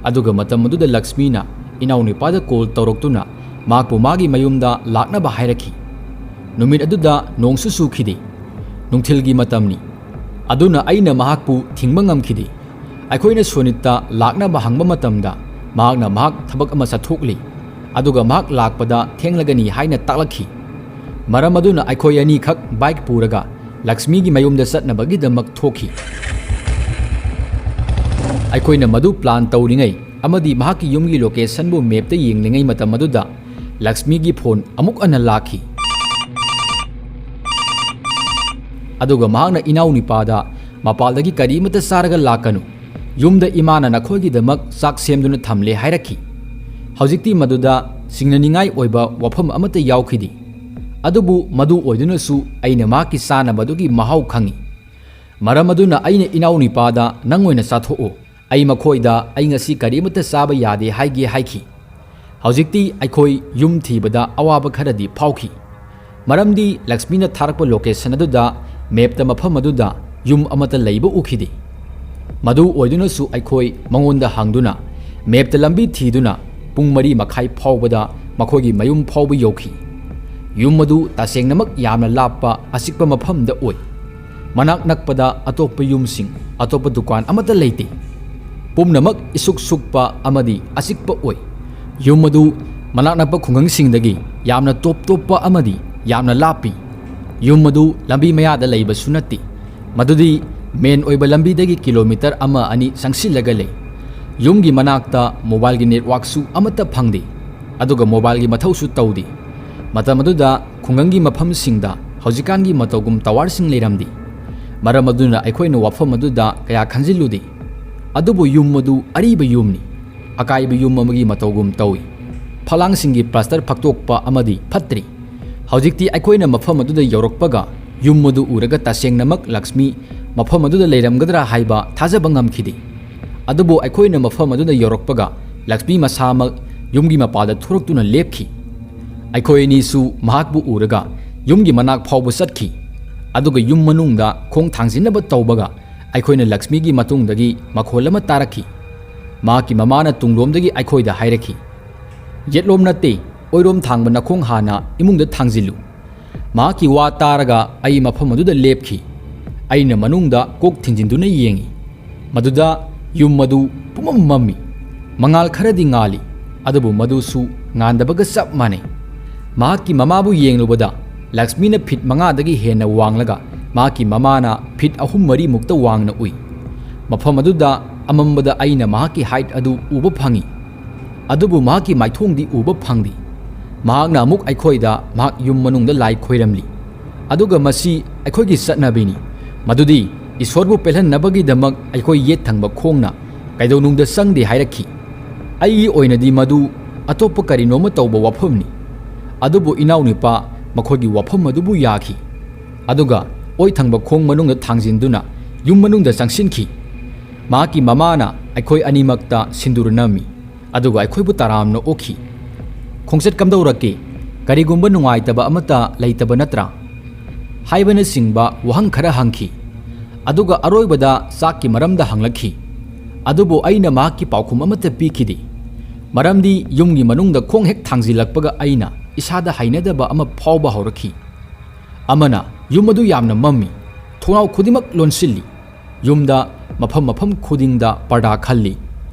ꯑꯗꯨꯒ ꯃꯇꯝ ꯑꯗꯨꯗ ꯂꯛꯁꯃꯤꯅ ꯏꯅꯥꯎꯅꯨꯄꯥꯗ ꯀꯣꯜ ꯇꯧꯔꯛꯇꯨꯅ ꯃꯍꯥꯛꯄꯨ ꯃꯥꯒꯤ ꯃꯌꯨꯝꯗ ꯂꯥꯛꯅꯕ ꯍꯥꯏꯔꯛꯈꯤ꯫ ꯅꯨꯃꯤꯠ ꯑꯗꯨꯗ ꯅꯣꯡꯁꯨ ꯆꯨꯈꯤꯗꯦ꯫ ꯅꯨꯡꯊꯤꯜꯒꯤ ꯃꯇꯝꯅꯤ꯫ ꯑꯗꯨꯅ ꯑꯩꯅ ꯃꯍꯥꯛꯄꯨ ꯊꯤꯡꯕ ꯉꯝꯈꯤꯗꯦ꯫ ꯑꯩꯈꯣꯏꯅ ꯁꯣꯅꯤꯠꯇ ꯂꯥꯛꯅꯕ ꯍꯪꯕ ꯃꯇꯝꯗ ꯃꯍꯥꯛꯅ ꯃꯍꯥꯛ ꯊꯕꯛ ꯑꯃ ꯆꯠꯊꯣꯛꯂꯤ, ꯑꯗꯨꯒ ꯃꯍꯥꯛ ꯂꯥꯛꯄꯗ ꯊꯦꯡꯂꯒꯅꯤ ꯍꯥꯏꯅ ꯇꯥꯛꯂꯛꯈꯤ꯫ ꯃꯔꯝ ꯑꯗꯨꯅ ꯑꯩꯈꯣꯏ ꯑꯅꯤꯈꯛ ꯕꯥꯏꯛ ꯄꯨꯔꯒ ꯂꯛꯁꯃꯤꯒꯤ ꯃꯌꯨꯝꯗ ꯆꯠꯅꯕꯒꯤꯗꯃꯛ ꯊꯣꯛꯈꯤ꯫ ꯑꯩꯈꯣꯏꯅ ꯃꯗꯨ ꯄ꯭ꯂꯥꯟ ꯇꯧꯔꯤꯉꯩ ꯑꯃꯗꯤ ꯃꯍꯥꯛꯀꯤ ꯌꯨꯝꯒꯤ ꯂꯣꯀꯦꯁꯟꯕꯨ ꯃꯦꯞꯇ ꯌꯦꯡꯂꯤꯉꯩ ꯃꯇꯝ ꯑꯗꯨꯗ ꯂꯛꯁꯃꯤꯒꯤ ꯐꯣꯟ ꯑꯃꯨꯛ ꯍꯟꯅ ꯂꯥꯛꯈꯤ꯫ ꯑꯗꯨꯒ ꯃꯍꯥꯛꯅ ꯏꯅꯥꯎꯅꯨꯄꯥꯗ ꯃꯄꯥꯜꯗꯒꯤ ꯀꯔꯤꯃꯠꯇ ꯆꯥꯔꯒ ꯂꯥꯛꯀꯅꯨ, ꯌꯨꯝꯗ ꯏꯃꯥꯅ ꯅꯈꯣꯏꯒꯤꯗꯃꯛ ꯆꯥꯛ ꯁꯦꯝꯗꯨꯅ ꯊꯝꯂꯦ ꯍꯥꯏꯔꯛꯈꯤ꯫ ꯍꯧꯖꯤꯛꯇꯤ ꯃꯗꯨꯗ ꯆꯤꯡꯅꯅꯤꯡꯉꯥꯏ ꯑꯣꯏꯕ ꯋꯥꯐꯝ ꯑꯃꯠꯇ ꯌꯥꯎꯈꯤꯗꯦ꯫ ꯑꯗꯨꯕꯨ ꯃꯗꯨ ꯑꯣꯏꯗꯨꯅꯁꯨ ꯑꯩꯅ ꯃꯍꯥꯛꯀꯤ ꯆꯥꯅꯕꯗꯨꯒꯤ ꯃꯍꯥꯎ ꯈꯪꯏ꯫ ꯃꯔꯝ ꯑꯗꯨꯅ ꯑꯩꯅ ꯏꯅꯥꯎꯅꯨꯄꯥꯗ, "ꯅꯪ ꯑꯣꯏꯅ ꯆꯥꯊꯣꯛꯑꯣ, ꯑꯩ ꯃꯈꯣꯏꯗ ꯑꯩ ꯉꯁꯤ ꯀꯔꯤꯃꯠꯇ ꯆꯥꯕ ꯌꯥꯗꯦ ꯍꯥꯏꯒꯦ" ꯍꯥꯏꯈꯤ꯫ ꯍꯧꯖꯤꯛꯇꯤ ꯑꯩꯈꯣꯏ ꯌꯨꯝ ꯊꯤꯕꯗ ꯑꯋꯥꯕ ꯈꯔꯗꯤ ꯐꯥꯎꯈꯤ, ꯃꯔꯝꯗꯤ ꯂꯛꯁꯃꯤꯅ ꯊꯥꯔꯛꯄ ꯂꯣꯀꯦꯁꯟ ꯑꯗꯨꯗ ꯃꯦꯞꯇ ꯃꯐꯝ ꯑꯗꯨꯗ ꯌꯨꯝ ꯑꯃꯠꯇ ꯂꯩꯕ ꯎꯈꯤꯗꯦ꯫ ꯃꯗꯨ ꯑꯣꯏꯗꯨꯅꯁꯨ ꯑꯩꯈꯣꯏ ꯃꯉꯣꯟꯗ ꯍꯪꯗꯨꯅ ꯃꯦꯞꯇ ꯂꯝꯕꯤ ꯊꯤꯗꯨꯅ ꯄꯨꯡ ꯃꯔꯤ ꯃꯈꯥꯏ ꯐꯥꯎꯕꯗ ꯃꯈꯣꯏꯒꯤ ꯃꯌꯨꯝ ꯐꯥꯎꯕ ꯌꯧꯈꯤ꯫ ꯌꯨꯝ ꯑꯗꯨ ꯇꯁꯦꯡꯅꯃꯛ ꯌꯥꯝꯅ ꯂꯥꯞꯄ ꯑꯆꯤꯛꯄ ꯃꯐꯝꯗ ꯑꯣꯏ꯫ ꯃꯅꯥꯛ ꯅꯛꯄꯗ ꯑꯇꯣꯞꯄ ꯌꯨꯝꯁꯤꯡ, ꯑꯇꯣꯞꯄ ꯗꯨꯀꯥꯟ ꯑꯃꯠꯇ ꯂꯩꯇꯦ꯫ ꯄꯨꯝꯅꯃꯛ ꯏꯁꯨꯛ ꯁꯨꯛꯄ ꯑꯃꯗꯤ ꯑꯆꯤꯛꯄ ꯑꯣꯏ꯫ ꯌꯨꯝ ꯑꯗꯨ ꯃꯅꯥꯛ ꯅꯛꯄ ꯈꯨꯡꯒꯪꯁꯤꯡꯗꯒꯤ ꯌꯥꯝꯅ ꯇꯣꯞ ꯇꯣꯞꯄ ꯑꯃꯗꯤ ꯌꯥꯝꯅ ꯂꯥꯞꯄꯤ꯫ ꯌꯨꯝ ꯑꯗꯨ ꯂꯝꯕꯤ ꯃꯌꯥꯗ ꯂꯩꯕꯁꯨ ꯅꯠꯇꯦ꯫ ꯃꯗꯨꯗꯤ ꯃꯦꯟ ꯑꯣꯏꯕ ꯂꯝꯕꯤꯗꯒꯤ ꯀꯤꯂꯣꯃꯤꯇꯔ ꯑꯃ ꯑꯅꯤ ꯆꯪꯁꯤꯜꯂꯒ ꯂꯩ꯫ ꯌꯨꯝꯒꯤ ꯃꯅꯥꯛꯇ ꯃꯣꯕꯥꯏꯜꯒꯤ ꯅꯦꯠꯋꯥꯛꯁꯨ ꯑꯃꯠꯇ ꯐꯪꯗꯦ, ꯑꯗꯨꯒ ꯃꯣꯕꯥꯏꯜꯒꯤ ꯃꯊꯧꯁꯨ ꯇꯧꯗꯦ꯫ ꯃꯇꯝ ꯑꯗꯨꯗ ꯈꯨꯡꯒꯪꯒꯤ ꯃꯐꯝꯁꯤꯡꯗ ꯍꯧꯖꯤꯛꯀꯥꯟꯒꯤ ꯃꯇꯧꯒꯨꯝ ꯇꯋꯥꯔꯁꯤꯡ ꯂꯩꯔꯝꯗꯦ꯫ ꯃꯔꯝ ꯑꯗꯨꯅ ꯑꯩꯈꯣꯏꯅ ꯋꯥꯐꯝ ꯑꯗꯨꯗ ꯀꯌꯥ ꯈꯟꯖꯤꯜꯂꯨꯗꯦ꯫ ꯑꯗꯨꯕꯨ ꯌꯨꯝ ꯑꯗꯨ ꯑꯔꯤꯕ ꯌꯨꯝꯅꯤ꯫ ꯑꯀꯥꯏꯕ ꯌꯨꯝ ꯑꯃꯒꯤ ꯃꯇꯧꯒꯨꯝ ꯇꯧꯏ꯫ ꯐꯂꯥꯡꯁꯤꯡꯒꯤ ꯄ꯭ꯂꯥꯁꯇꯔ ꯐꯛꯇꯣꯛꯄ ꯑꯃꯗꯤ ꯐꯠꯇ꯭ꯔꯤ꯫ ꯍꯧꯖꯤꯛꯇꯤ ꯑꯩꯈꯣꯏꯅ ꯃꯐꯝ ꯑꯗꯨꯗ ꯌꯧꯔꯛꯄꯒ ꯌꯨꯝ ꯑꯗꯨ ꯎꯔꯒ ꯇꯁꯦꯡꯅꯃꯛ ꯂꯛꯁꯃꯤ ꯃꯐꯝ ꯑꯗꯨꯗ ꯂꯩꯔꯝꯒꯗ꯭ꯔꯥ ꯍꯥꯏꯕ ꯊꯥꯖꯕ ꯉꯝꯈꯤꯗꯦ꯫ ꯑꯗꯨꯕꯨ ꯑꯩꯈꯣꯏꯅ ꯃꯐꯝ ꯑꯗꯨꯗ ꯌꯧꯔꯛꯄꯒ ꯂꯛꯁꯃꯤ ꯃꯁꯥꯃꯛ ꯌꯨꯝꯒꯤ ꯃꯄꯥꯗ ꯊꯣꯔꯛꯇꯨꯅ ꯂꯦꯞꯈꯤ꯫ ꯑꯩꯈꯣꯏ ꯑꯅꯤꯁꯨ ꯃꯍꯥꯛꯄꯨ ꯎꯔꯒ ꯌꯨꯝꯒꯤ ꯃꯅꯥꯛ ꯐꯥꯎꯕ ꯆꯠꯈꯤ꯫ ꯑꯗꯨꯒ ꯌꯨꯝ ꯃꯅꯨꯡꯗ ꯈꯣꯡ ꯊꯥꯡꯖꯤꯟꯅꯕ ꯇꯧꯕꯒ ꯑꯩꯈꯣꯏꯅ ꯂꯛꯁꯃꯤꯒꯤ ꯃꯇꯨꯡꯗꯒꯤ ꯃꯈꯣꯜ ꯑꯃ ꯇꯥꯔꯛꯈꯤ꯫ ꯃꯍꯥꯛꯀꯤ ꯃꯃꯥꯅ ꯇꯨꯡꯂꯣꯝꯗꯒꯤ ꯑꯩꯈꯣꯏꯗ ꯍꯥꯏꯔꯛꯈꯤ, "ꯌꯦꯠꯂꯣꯝ ꯅꯠꯇꯦ, ꯑꯣꯏꯔꯣꯝ ꯊꯥꯡꯕ ꯅꯈꯣꯡ ꯍꯥꯟꯅ ꯏꯃꯨꯡꯗ ꯊꯥꯡꯖꯤꯜꯂꯨ"꯫ ꯃꯍꯥꯛꯀꯤ ꯋꯥ ꯇꯥꯔꯒ ꯑꯩ ꯃꯐꯝ ꯑꯗꯨꯗ ꯂꯦꯞꯈꯤ꯫ ꯑꯩꯅ ꯃꯅꯨꯡꯗ ꯀꯣꯛ ꯊꯤꯟꯖꯤꯟꯗꯨꯅ ꯌꯦꯡꯉꯤ꯫ ꯃꯗꯨꯗ ꯌꯨꯝ ꯑꯗꯨ ꯄꯨꯝꯃꯝ ꯃꯝꯃꯤ꯫ ꯃꯉꯥꯜ ꯈꯔꯗꯤ ꯉꯥꯜꯂꯤ, ꯑꯗꯨꯕꯨ ꯃꯗꯨꯁꯨ ꯉꯥꯟꯗꯕꯒ ꯆꯞ ꯃꯥꯟꯅꯩ꯫ ꯃꯍꯥꯛꯀꯤ ꯃꯃꯥꯕꯨ ꯌꯦꯡꯂꯨꯕꯗ ꯂꯛꯁꯃꯤꯅ ꯐꯤꯠ ꯃꯉꯥꯗꯒꯤ ꯍꯦꯟꯅ ꯋꯥꯡꯂꯒ ꯃꯍꯥꯛꯀꯤ ꯃꯃꯥꯅ ꯐꯤꯠ ꯑꯍꯨꯝ ꯃꯔꯤꯃꯨꯛꯇ ꯋꯥꯡꯅ ꯎꯏ꯫ ꯃꯐꯝ ꯑꯗꯨꯗ ꯑꯃꯝꯕꯗ ꯑꯩꯅ ꯃꯍꯥꯛꯀꯤ ꯍꯥꯏꯠ ꯑꯗꯨ ꯎꯕ ꯐꯪꯏ, ꯑꯗꯨꯕꯨ ꯃꯍꯥꯛꯀꯤ ꯃꯥꯏꯊꯣꯡꯗꯤ ꯎꯕ ꯐꯪꯗꯦ꯫ ꯃꯍꯥꯛꯅ ꯑꯃꯨꯛ ꯑꯩꯈꯣꯏꯗ ꯃꯍꯥꯛ ꯌꯨꯝ ꯃꯅꯨꯡꯗ ꯂꯥꯏ ꯈꯣꯏꯔꯝꯂꯤ꯫ ꯑꯗꯨꯒ ꯃꯁꯤ ꯑꯩꯈꯣꯏꯒꯤ ꯆꯠꯅꯕꯤꯅꯤ, ꯃꯗꯨꯗꯤ ꯏꯁꯣꯔꯕꯨ ꯄꯦꯜꯍꯟꯅꯕꯒꯤꯗꯃꯛ ꯑꯩꯈꯣꯏ ꯌꯦꯠ ꯊꯪꯕ ꯈꯣꯡꯅ ꯀꯩꯗꯧꯅꯨꯡꯗ ꯆꯪꯗꯦ ꯍꯥꯏꯔꯛꯈꯤ꯫ ꯑꯩꯒꯤ ꯑꯣꯏꯅꯗꯤ ꯃꯗꯨ ꯑꯇꯣꯞꯄ ꯀꯔꯤꯅꯣꯃ ꯇꯧꯕ ꯋꯥꯐꯝꯅꯤ꯫ ꯑꯗꯨꯕꯨ ꯏꯅꯥꯎꯅꯨꯄꯥ ꯃꯈꯣꯏꯒꯤ ꯋꯥꯐꯝ ꯑꯗꯨꯕꯨ ꯌꯥꯈꯤ꯫ ꯑꯗꯨꯒ ꯑꯣꯏ ꯊꯪꯕ ꯈꯣꯡ ꯃꯅꯨꯡꯗ ꯊꯥꯡꯖꯤꯟꯗꯨꯅ ꯌꯨꯝ ꯃꯅꯨꯡꯗ ꯆꯪꯁꯤꯟꯈꯤ꯫ ꯃꯍꯥꯛꯀꯤ ꯃꯃꯥꯅ ꯑꯩꯈꯣꯏ ꯑꯅꯤꯃꯛꯇ ꯁꯤꯟꯗꯨꯔ ꯅꯝꯃꯤ, ꯑꯗꯨꯒ ꯑꯩꯈꯣꯏꯕꯨ ꯇꯔꯥꯝꯅ ꯑꯣꯛꯈꯤ꯫ "ꯈꯣꯡꯆꯠ ꯀꯝꯗꯧꯔꯛꯀꯦ? ꯀꯔꯤꯒꯨꯝꯕ ꯅꯨꯡꯉꯥꯏꯇꯕ ꯑꯃꯠꯇ ꯂꯩꯇꯕ ꯅꯠꯇ꯭ꯔꯥ?" ꯍꯥꯏꯕꯅꯆꯤꯡꯕ ꯋꯥꯍꯪ ꯈꯔ ꯍꯪꯈꯤ꯫ ꯑꯗꯨꯒ ꯑꯔꯣꯏꯕꯗ ꯆꯥꯛꯀꯤ ꯃꯔꯝꯗ ꯍꯪꯂꯛꯈꯤ꯫ ꯑꯗꯨꯕꯨ ꯑꯩꯅ ꯃꯍꯥꯛꯀꯤ ꯄꯥꯎꯈꯨꯝ ꯑꯃꯠꯇ ꯄꯤꯈꯤꯗꯦ, ꯃꯔꯝꯗꯤ ꯌꯨꯝꯒꯤ ꯃꯅꯨꯡꯗ ꯈꯣꯡ ꯍꯦꯛ ꯊꯥꯡꯖꯤꯜꯂꯛꯄꯒ ꯑꯩꯅ ꯏꯁꯥꯗ ꯍꯩꯅꯗꯕ ꯑꯃ ꯐꯥꯎꯕ ꯍꯧꯔꯛꯈꯤ꯫ ꯑꯃꯅ, ꯌꯨꯝ ꯑꯗꯨ ꯌꯥꯝꯅ ꯃꯝꯃꯤ, ꯊꯣꯡꯅꯥꯎ ꯈꯨꯗꯤꯡꯃꯛ ꯂꯣꯟꯁꯤꯜꯂꯤ꯫ ꯌꯨꯝꯗ ꯃꯐꯝ ꯃꯐꯝ ꯈꯨꯗꯤꯡꯗ ꯄꯔꯗꯥ ꯈꯜꯂꯤ꯫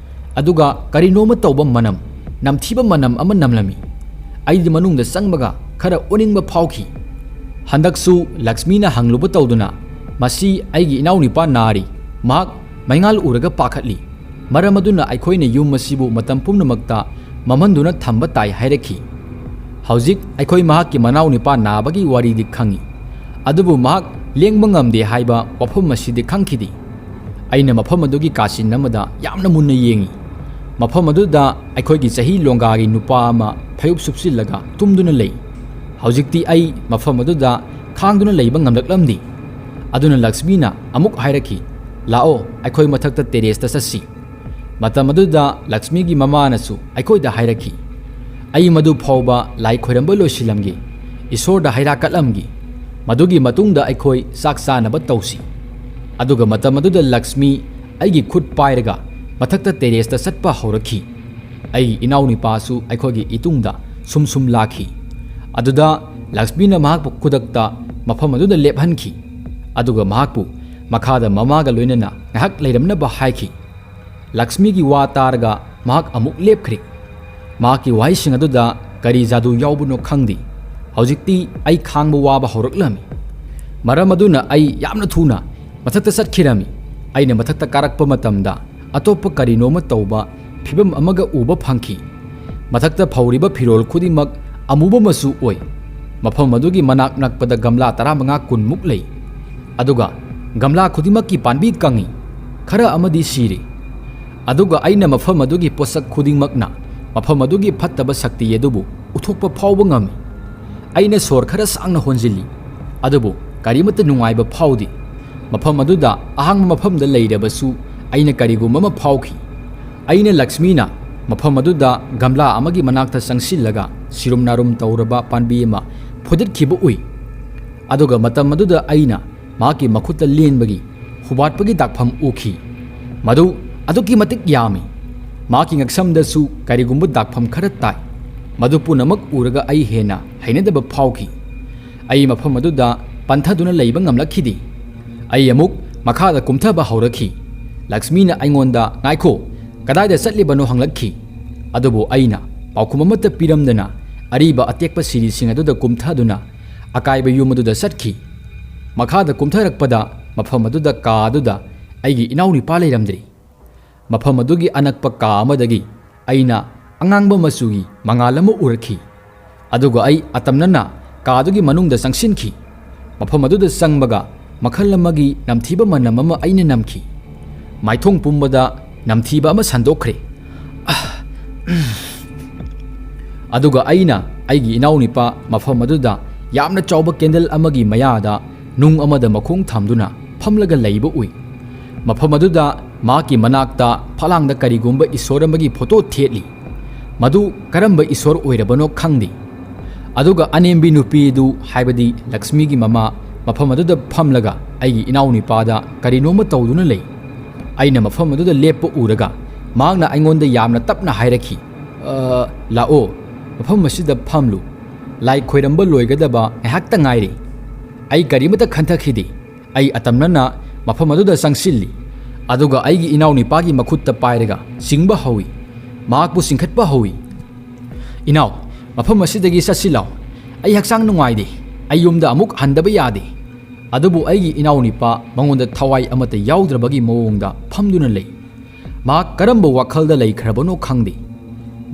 ꯑꯗꯨꯒ ꯀꯔꯤꯅꯣꯃ ꯇꯧꯕ ꯃꯅꯝ, ꯅꯝꯊꯤꯕ ꯃꯅꯝ ꯑꯃ ꯅꯝꯂꯝꯃꯤ꯫ ꯑꯩꯗꯤ ꯃꯅꯨꯡꯗ ꯆꯪꯕꯒ ꯈꯔ ꯑꯣꯅꯤꯡꯕ ꯐꯥꯎꯈꯤ꯫ ꯍꯟꯗꯛꯁꯨ ꯂꯛꯁꯃꯤꯅ ꯍꯪꯂꯨꯕ ꯇꯧꯗꯨꯅ, "ꯃꯁꯤ ꯑꯩꯒꯤ ꯏꯅꯥꯎꯅꯨꯄꯥ ꯅꯥꯔꯤ, ꯃꯍꯥꯛ ꯃꯩꯉꯥꯜ ꯎꯔꯒ ꯄꯥꯈꯠꯂꯤ꯫ ꯃꯔꯝ ꯑꯗꯨꯅ ꯑꯩꯈꯣꯏꯅ ꯌꯨꯝ ꯑꯁꯤꯕꯨ ꯃꯇꯝ ꯄꯨꯝꯅꯃꯛꯇ ꯃꯝꯍꯟꯗꯨꯅ ꯊꯝꯕ ꯇꯥꯏ" ꯍꯥꯏꯔꯛꯈꯤ꯫ ꯍꯧꯖꯤꯛ ꯑꯩꯈꯣꯏ ꯃꯍꯥꯛꯀꯤ ꯃꯅꯥꯎꯅꯨꯄꯥ ꯅꯥꯕꯒꯤ ꯋꯥꯔꯤꯗꯤ ꯈꯪꯏ, ꯑꯗꯨꯕꯨ ꯃꯍꯥꯛ ꯂꯦꯡꯕ ꯉꯝꯗꯦ ꯍꯥꯏꯕ ꯋꯥꯐꯝ ꯑꯁꯤꯗꯤ ꯈꯪꯈꯤꯗꯦ꯫ ꯑꯩꯅ ꯃꯐꯝ ꯑꯗꯨꯒꯤ ꯀꯥꯆꯤꯟ ꯑꯃꯗ ꯌꯥꯝꯅ ꯃꯨꯟꯅ ꯌꯦꯡꯏ꯫ ꯃꯐꯝ ꯑꯗꯨꯗ ꯑꯩꯈꯣꯏꯒꯤ ꯆꯍꯤ ꯂꯣꯡꯒꯥꯒꯤ ꯅꯨꯄꯥ ꯑꯃ ꯐꯩꯖꯨꯞ ꯁꯨꯞꯆꯤꯜꯂꯒ ꯇꯨꯝꯗꯨꯅ ꯂꯩ꯫ ꯍꯧꯖꯤꯛꯇꯤ ꯑꯩ ꯃꯐꯝ ꯑꯗꯨꯗ ꯈꯥꯡꯗꯨꯅ ꯂꯩꯕ ꯉꯝꯂꯛꯂꯝꯗꯦ꯫ ꯑꯗꯨꯅ ꯂꯛꯁꯃꯤꯅ ꯑꯃꯨꯛ ꯍꯥꯏꯔꯛꯈꯤ, "ꯂꯥꯛꯑꯣ, ꯑꯩꯈꯣꯏ ꯃꯊꯛꯇ ꯇꯦꯔꯦꯁꯇ ꯆꯠꯁꯤ"꯫ ꯃꯇꯝ ꯑꯗꯨꯗ ꯂꯛꯁꯃꯤꯒꯤ ꯃꯃꯥꯅꯁꯨ ꯑꯩꯈꯣꯏꯗ ꯍꯥꯏꯔꯛꯈꯤ, "ꯑꯩ ꯃꯗꯨ ꯐꯥꯎꯕ ꯂꯥꯏ ꯈꯣꯏꯔꯝꯕ ꯂꯣꯏꯁꯤꯜꯂꯝꯒꯦ, ꯏꯁꯣꯔꯗ ꯍꯩꯔꯥꯛ ꯀꯠꯂꯝꯒꯦ꯫ ꯃꯗꯨꯒꯤ ꯃꯇꯨꯡꯗ ꯑꯩꯈꯣꯏ ꯆꯥꯛ ꯆꯥꯅꯕ ꯇꯧꯁꯤ꯫" ꯑꯗꯨꯒ ꯃꯇꯝ ꯑꯗꯨꯗ ꯂꯛꯁꯃꯤ ꯑꯩꯒꯤ ꯈꯨꯠ ꯄꯥꯏꯔꯒ ꯃꯊꯛꯇ terraceꯇ ꯆꯠꯄ ꯍꯧꯔꯛꯈꯤ꯫ ꯑꯩꯒꯤ ꯏꯅꯥꯎꯅꯨꯄꯥꯁꯨ ꯑꯩꯈꯣꯏꯒꯤ ꯏꯇꯨꯡꯗ ꯁꯨꯝ ꯁꯨꯝ ꯂꯥꯛꯈꯤ꯫ ꯑꯗꯨꯗ ꯂꯛꯁꯃꯤꯅ ꯃꯍꯥꯛꯄꯨ ꯈꯨꯗꯛꯇ ꯃꯐꯝ ꯑꯗꯨꯗ ꯂꯦꯞꯍꯟꯈꯤ, ꯑꯗꯨꯒ ꯃꯍꯥꯛꯄꯨ ꯃꯈꯥꯗ ꯃꯃꯥꯒ ꯂꯣꯏꯅꯅ ꯉꯥꯏꯍꯥꯛ ꯂꯩꯔꯝꯅꯕ ꯍꯥꯏꯈꯤ꯫ ꯂꯛꯁꯃꯤꯒꯤ ꯋꯥ ꯇꯥꯔꯒ ꯃꯍꯥꯛ ꯑꯃꯨꯛ ꯂꯦꯞꯈ꯭ꯔꯦ꯫ ꯃꯍꯥꯛꯀꯤ ꯋꯥꯍꯩꯁꯤꯡ ꯑꯗꯨꯗ ꯀꯔꯤ ꯖꯥꯗꯨ ꯌꯥꯎꯕꯅꯣ ꯈꯪꯗꯦ꯫ ꯍꯧꯖꯤꯛꯇꯤ ꯑꯩ ꯈꯥꯡꯕ ꯋꯥꯕ ꯍꯧꯔꯛꯂꯝꯃꯤ꯫ ꯃꯔꯝ ꯑꯗꯨꯅ ꯑꯩ ꯌꯥꯝꯅ ꯊꯨꯅ ꯃꯊꯛꯇ ꯆꯠꯈꯤꯔꯝꯃꯤ꯫ ꯑꯩꯅ ꯃꯊꯛꯇ ꯀꯥꯔꯛꯄ ꯃꯇꯝꯗ ꯑꯇꯣꯞꯄ ꯀꯔꯤꯅꯣꯃ ꯇꯧꯕ ꯐꯤꯚꯝ ꯑꯃꯒ ꯎꯕ ꯐꯪꯈꯤ꯫ ꯃꯊꯛꯇ ꯐꯧꯔꯤꯕ ꯐꯤꯔꯣꯜ ꯈꯨꯗꯤꯡꯃꯛ ꯑꯃꯨꯕ ꯃꯆꯨ ꯑꯣꯏ꯫ ꯃꯐꯝ ꯑꯗꯨꯒꯤ ꯃꯅꯥꯛ ꯅꯛꯄꯗ ꯒꯝꯂꯥ ꯇꯔꯥꯃꯉꯥ ꯀꯨꯟꯃꯨꯛ ꯂꯩ꯫ ꯑꯗꯨꯒ ꯒꯝꯂꯥ ꯈꯨꯗꯤꯡꯃꯛꯀꯤ ꯄꯥꯝꯕꯤ ꯀꯪꯏ, ꯈꯔ ꯑꯃꯗꯤ ꯁꯤꯔꯦ꯫ ꯑꯗꯨꯒ ꯑꯩꯅ ꯃꯐꯝ ꯑꯗꯨꯒꯤ ꯄꯣꯠꯁꯛ ꯈꯨꯗꯤꯡꯃꯛꯅ ꯃꯐꯝ ꯑꯗꯨꯒꯤ ꯐꯠꯇꯕ ꯁꯛꯇꯤ ꯑꯗꯨꯕꯨ ꯎꯊꯣꯛꯄ ꯐꯥꯎꯕ ꯉꯝꯃꯤ꯫ ꯑꯩꯅ ꯁꯣꯔ ꯈꯔ ꯁꯥꯡꯅ ꯍꯣꯟꯖꯤꯜꯂꯤ, ꯑꯗꯨꯕꯨ ꯀꯔꯤꯃꯠꯇ ꯅꯨꯡꯉꯥꯏꯕ ꯐꯥꯎꯗꯦ꯫ ꯃꯐꯝ ꯑꯗꯨꯗ ꯑꯍꯥꯡꯕ ꯃꯐꯝꯗ ꯂꯩꯔꯕꯁꯨ ꯑꯩꯅ ꯀꯔꯤꯒꯨꯝꯕ ꯑꯃ ꯐꯥꯎꯈꯤ꯫ ꯑꯩꯅ ꯂꯛꯁꯃꯤꯅ ꯃꯐꯝ ꯑꯗꯨꯗ ꯒꯝꯂꯥ ꯑꯃꯒꯤ ꯃꯅꯥꯛꯇ ꯆꯪꯁꯤꯜꯂꯒ ꯁꯤꯔꯨꯝ ꯅꯥꯔꯨꯝ ꯇꯧꯔꯕ ꯄꯥꯝꯕꯤ ꯑꯃ ꯐꯨꯗꯠꯈꯤꯕ ꯎꯏ꯫ ꯑꯗꯨꯒ ꯃꯇꯝ ꯑꯗꯨꯗ ꯑꯩꯅ ꯃꯍꯥꯛꯀꯤ ꯃꯈꯨꯠꯇ ꯂꯦꯟꯕꯒꯤ ꯍꯨꯕꯥꯠꯄꯒꯤ ꯗꯥꯛꯐꯝ ꯎꯈꯤ꯫ ꯃꯗꯨ ꯑꯗꯨꯛꯀꯤ ꯃꯇꯤꯛ ꯌꯥꯝꯃꯤ꯫ ꯃꯍꯥꯛꯀꯤ ꯉꯛꯁꯝꯗꯁꯨ ꯀꯔꯤꯒꯨꯝꯕ ꯗꯥꯛꯐꯝ ꯈꯔ ꯇꯥꯏ꯫ ꯃꯗꯨ ꯄꯨꯝꯅꯃꯛ ꯎꯔꯒ ꯑꯩ ꯍꯦꯟꯅ ꯍꯩꯅꯗꯕ ꯐꯥꯎꯈꯤ꯫ ꯑꯩ ꯃꯐꯝ ꯑꯗꯨꯗ ꯄꯟꯊꯗꯨꯅ ꯂꯩꯕ ꯉꯝꯂꯛꯈꯤꯗꯦ꯫ ꯑꯩ ꯑꯃꯨꯛ ꯃꯈꯥꯗ ꯀꯨꯝꯊꯕ ꯍꯧꯔꯛꯈꯤ꯫ ꯂꯛꯁꯃꯤꯅ ꯑꯩꯉꯣꯟꯗ, "ꯉꯥꯏꯈꯣ, ꯀꯗꯥꯏꯗ ꯆꯠꯂꯤꯕꯅꯣ?" ꯍꯪꯂꯛꯈꯤ꯫ ꯑꯗꯨꯕꯨ ꯑꯩꯅ ꯄꯥꯎꯈꯨꯝ ꯑꯃꯠꯇ ꯄꯤꯔꯝꯗꯅ ꯑꯔꯤꯕ ꯑꯇꯦꯛꯄ ꯁꯤꯔꯤꯁꯤꯡ ꯑꯗꯨꯗ ꯀꯨꯝꯊꯗꯨꯅ ꯑꯀꯥꯏꯕ ꯌꯨꯝ ꯑꯗꯨꯗ ꯆꯠꯈꯤ꯫ ꯃꯈꯥꯗ ꯀꯨꯝꯊꯔꯛꯄꯗ ꯃꯐꯝ ꯑꯗꯨꯗ ꯀꯥ ꯑꯗꯨꯗ ꯑꯩꯒꯤ ꯏꯅꯥꯎꯅꯨꯄꯥ ꯂꯩꯔꯝꯗ꯭ꯔꯤ꯫ ꯃꯐꯝ ꯑꯗꯨꯒꯤ ꯑꯅꯛꯄ ꯀꯥ ꯑꯃꯗꯒꯤ ꯑꯩꯅ ꯑꯉꯥꯡꯕ ꯃꯆꯨꯒꯤ ꯃꯉꯥꯜ ꯑꯃ ꯎꯔꯛꯈꯤ꯫ ꯑꯗꯨꯒ ꯑꯩ ꯑꯇꯝꯅꯅ ꯀꯥ ꯑꯗꯨꯒꯤ ꯃꯅꯨꯡꯗ ꯆꯪꯁꯤꯟꯈꯤ꯫ ꯃꯐꯝ ꯑꯗꯨꯗ ꯆꯪꯕꯒ ꯃꯈꯜ ꯑꯃꯒꯤ ꯅꯝꯊꯤꯕ ꯃꯅꯝ ꯑꯃ ꯑꯩꯅ ꯅꯝꯈꯤ꯫ ꯃꯥꯏꯊꯣꯡ ꯄꯨꯝꯕꯗ ꯅꯝꯊꯤꯕ ꯑꯃ ꯁꯟꯗꯣꯛꯈ꯭ꯔꯦ꯫ ꯑꯥ, ꯎꯝ꯫ ꯑꯗꯨꯒ ꯑꯩꯅ ꯑꯩꯒꯤ ꯏꯅꯥꯎꯅꯨꯄꯥ ꯃꯐꯝ ꯑꯗꯨꯗ ꯌꯥꯝꯅ ꯆꯥꯎꯕ candle ꯑꯃꯒꯤ ꯃꯌꯥꯗ ꯅꯨꯡ ꯑꯃꯗ ꯃꯈꯣꯡ ꯊꯝꯗꯨꯅ ꯐꯝꯂꯒ ꯂꯩꯕ ꯎꯏ꯫ ꯃꯐꯝ ꯑꯗꯨꯗ ꯃꯍꯥꯛꯀꯤ ꯃꯅꯥꯛꯇ ꯐꯛꯂꯥꯡꯗ ꯀꯔꯤꯒꯨꯝꯕ ꯏꯁꯣꯔ ꯑꯃꯒꯤ ꯐꯣꯇꯣ ꯊꯦꯠꯂꯤ꯫ ꯃꯗꯨ ꯀꯔꯝꯕ ꯏꯁꯣꯔ ꯑꯣꯏꯔꯕꯅꯣ ꯈꯪꯗꯦ꯫ ꯑꯗꯨꯒ ꯑꯅꯦꯝꯕꯤ ꯅꯨꯄꯤꯗꯨ, ꯍꯥꯏꯕꯗꯤ ꯂꯛꯁꯃꯤꯒꯤ ꯃꯃꯥ, ꯃꯐꯝ ꯑꯗꯨꯗ ꯐꯝꯂꯒ ꯑꯩꯒꯤ ꯏꯅꯥꯎꯅꯨꯄꯥꯗ ꯀꯔꯤꯅꯣꯃ ꯇꯧꯗꯨꯅ ꯂꯩ꯫ ꯑꯩꯅ ꯃꯐꯝ ꯑꯗꯨꯗ ꯂꯦꯞꯄ ꯎꯔꯒ ꯃꯍꯥꯛꯅ ꯑꯩꯉꯣꯟꯗ ꯌꯥꯝꯅ ꯇꯞꯅ ꯍꯥꯏꯔꯛꯈꯤ, "ꯑ, ꯂꯥꯛꯑꯣ, ꯃꯐꯝ ꯑꯁꯤꯗ ꯐꯝꯂꯨ꯫ ꯂꯥꯏ ꯈꯣꯏꯔꯝꯕ ꯂꯣꯏꯒꯗꯕ ꯉꯥꯏꯍꯥꯛꯇ ꯉꯥꯏꯔꯦ꯫" ꯑꯩ ꯀꯔꯤꯃꯇ ꯈꯟꯊꯈꯤꯗꯦ꯫ ꯑꯩ ꯑꯇꯝꯅꯅ ꯃꯐꯝ ꯑꯗꯨꯗ ꯆꯪꯁꯤꯜꯂꯤ, ꯑꯗꯨꯒ ꯑꯩꯒꯤ ꯏꯅꯥꯎꯅꯨꯄꯥꯒꯤ ꯃꯈꯨꯠꯇ ꯄꯥꯏꯔꯒ ꯆꯤꯡꯕ ꯍꯧꯏ꯫ ꯃꯍꯥꯛꯄꯨ ꯆꯤꯡꯈꯠꯄ ꯍꯧꯏ꯫ "ꯏꯅꯥꯎ, ꯃꯐꯝ ꯑꯁꯤꯗꯒꯤ ꯆꯠꯁꯤ ꯂꯥꯎ꯫ ꯑꯩ ꯍꯛꯆꯥꯡ ꯅꯨꯡꯉꯥꯏꯗꯦ꯫ ꯑꯩ ꯌꯨꯝꯗ ꯑꯃꯨꯛ ꯍꯟꯗꯕ ꯌꯥꯗꯦ꯫" ꯑꯗꯨꯕꯨ ꯑꯩꯒꯤ ꯏꯅꯥꯎꯅꯨꯄꯥ ꯃꯉꯣꯟꯗ ꯊꯋꯥꯏ ꯑꯃꯠꯇ ꯌꯥꯎꯗ꯭ꯔꯕꯒꯤ ꯃꯑꯣꯡꯗ ꯐꯝꯗꯨꯅ ꯂꯩ꯫ ꯃꯍꯥꯛ ꯀꯔꯝꯕ ꯋꯥꯈꯜꯗ ꯂꯩꯈ꯭ꯔꯕꯅꯣ ꯈꯪꯗꯦ꯫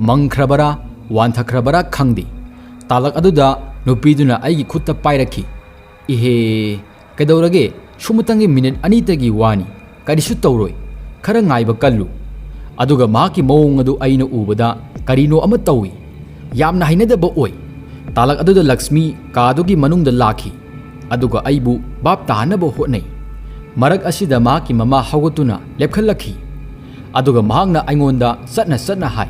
ꯃꯪꯈ꯭ꯔꯕꯔꯥ, ꯋꯥꯟꯊꯈ꯭ꯔꯕꯔꯥ ꯈꯪꯗꯦ꯫ ꯇꯥꯂꯛ ꯑꯗꯨꯗ ꯅꯨꯄꯤꯗꯨꯅ ꯑꯩꯒꯤ ꯈꯨꯠꯇ ꯄꯥꯏꯔꯛꯈꯤ꯫ "ꯏꯍꯦ, ꯀꯩꯗꯧꯔꯒꯦ? ꯁꯨꯝꯃꯇꯪꯒꯤ ꯃꯤꯅꯤꯠ ꯑꯅꯤꯇꯒꯤ ꯋꯥꯅꯤ꯫ ꯀꯔꯤꯁꯨ ꯇꯧꯔꯣꯏ꯫ ꯈꯔ ꯉꯥꯏꯕ ꯀꯜꯂꯨ꯫" ꯑꯗꯨꯒ ꯃꯍꯥꯛꯀꯤ ꯃꯑꯣꯡ ꯑꯗꯨ ꯑꯩꯅ ꯎꯕꯗ ꯀꯔꯤꯅꯣ ꯑꯃ ꯇꯧꯏ꯫ ꯌꯥꯝꯅ ꯍꯩꯅꯗꯕ ꯑꯣꯏ꯫ ꯇꯥꯂꯛ ꯑꯗꯨꯗ ꯂꯛꯁꯃꯤ ꯀꯥꯗꯨꯒꯤ ꯃꯅꯨꯡꯗ ꯂꯥꯛꯈꯤ꯫ ꯑꯗꯨꯒ ꯑꯩꯕꯨ ꯚꯥꯞ ꯇꯥꯍꯟꯅꯕ ꯍꯣꯠꯅꯩ꯫ ꯃꯔꯛ ꯑꯁꯤꯗ ꯃꯍꯥꯛꯀꯤ ꯃꯃꯥ ꯍꯧꯒꯠꯇꯨꯅ ꯂꯦꯞꯈꯠꯂꯛꯈꯤ꯫ ꯑꯗꯨꯒ ꯃꯍꯥꯛꯅ ꯑꯩꯉꯣꯟꯗ ꯆꯠꯅ ꯆꯠꯅ ꯍꯥꯏ,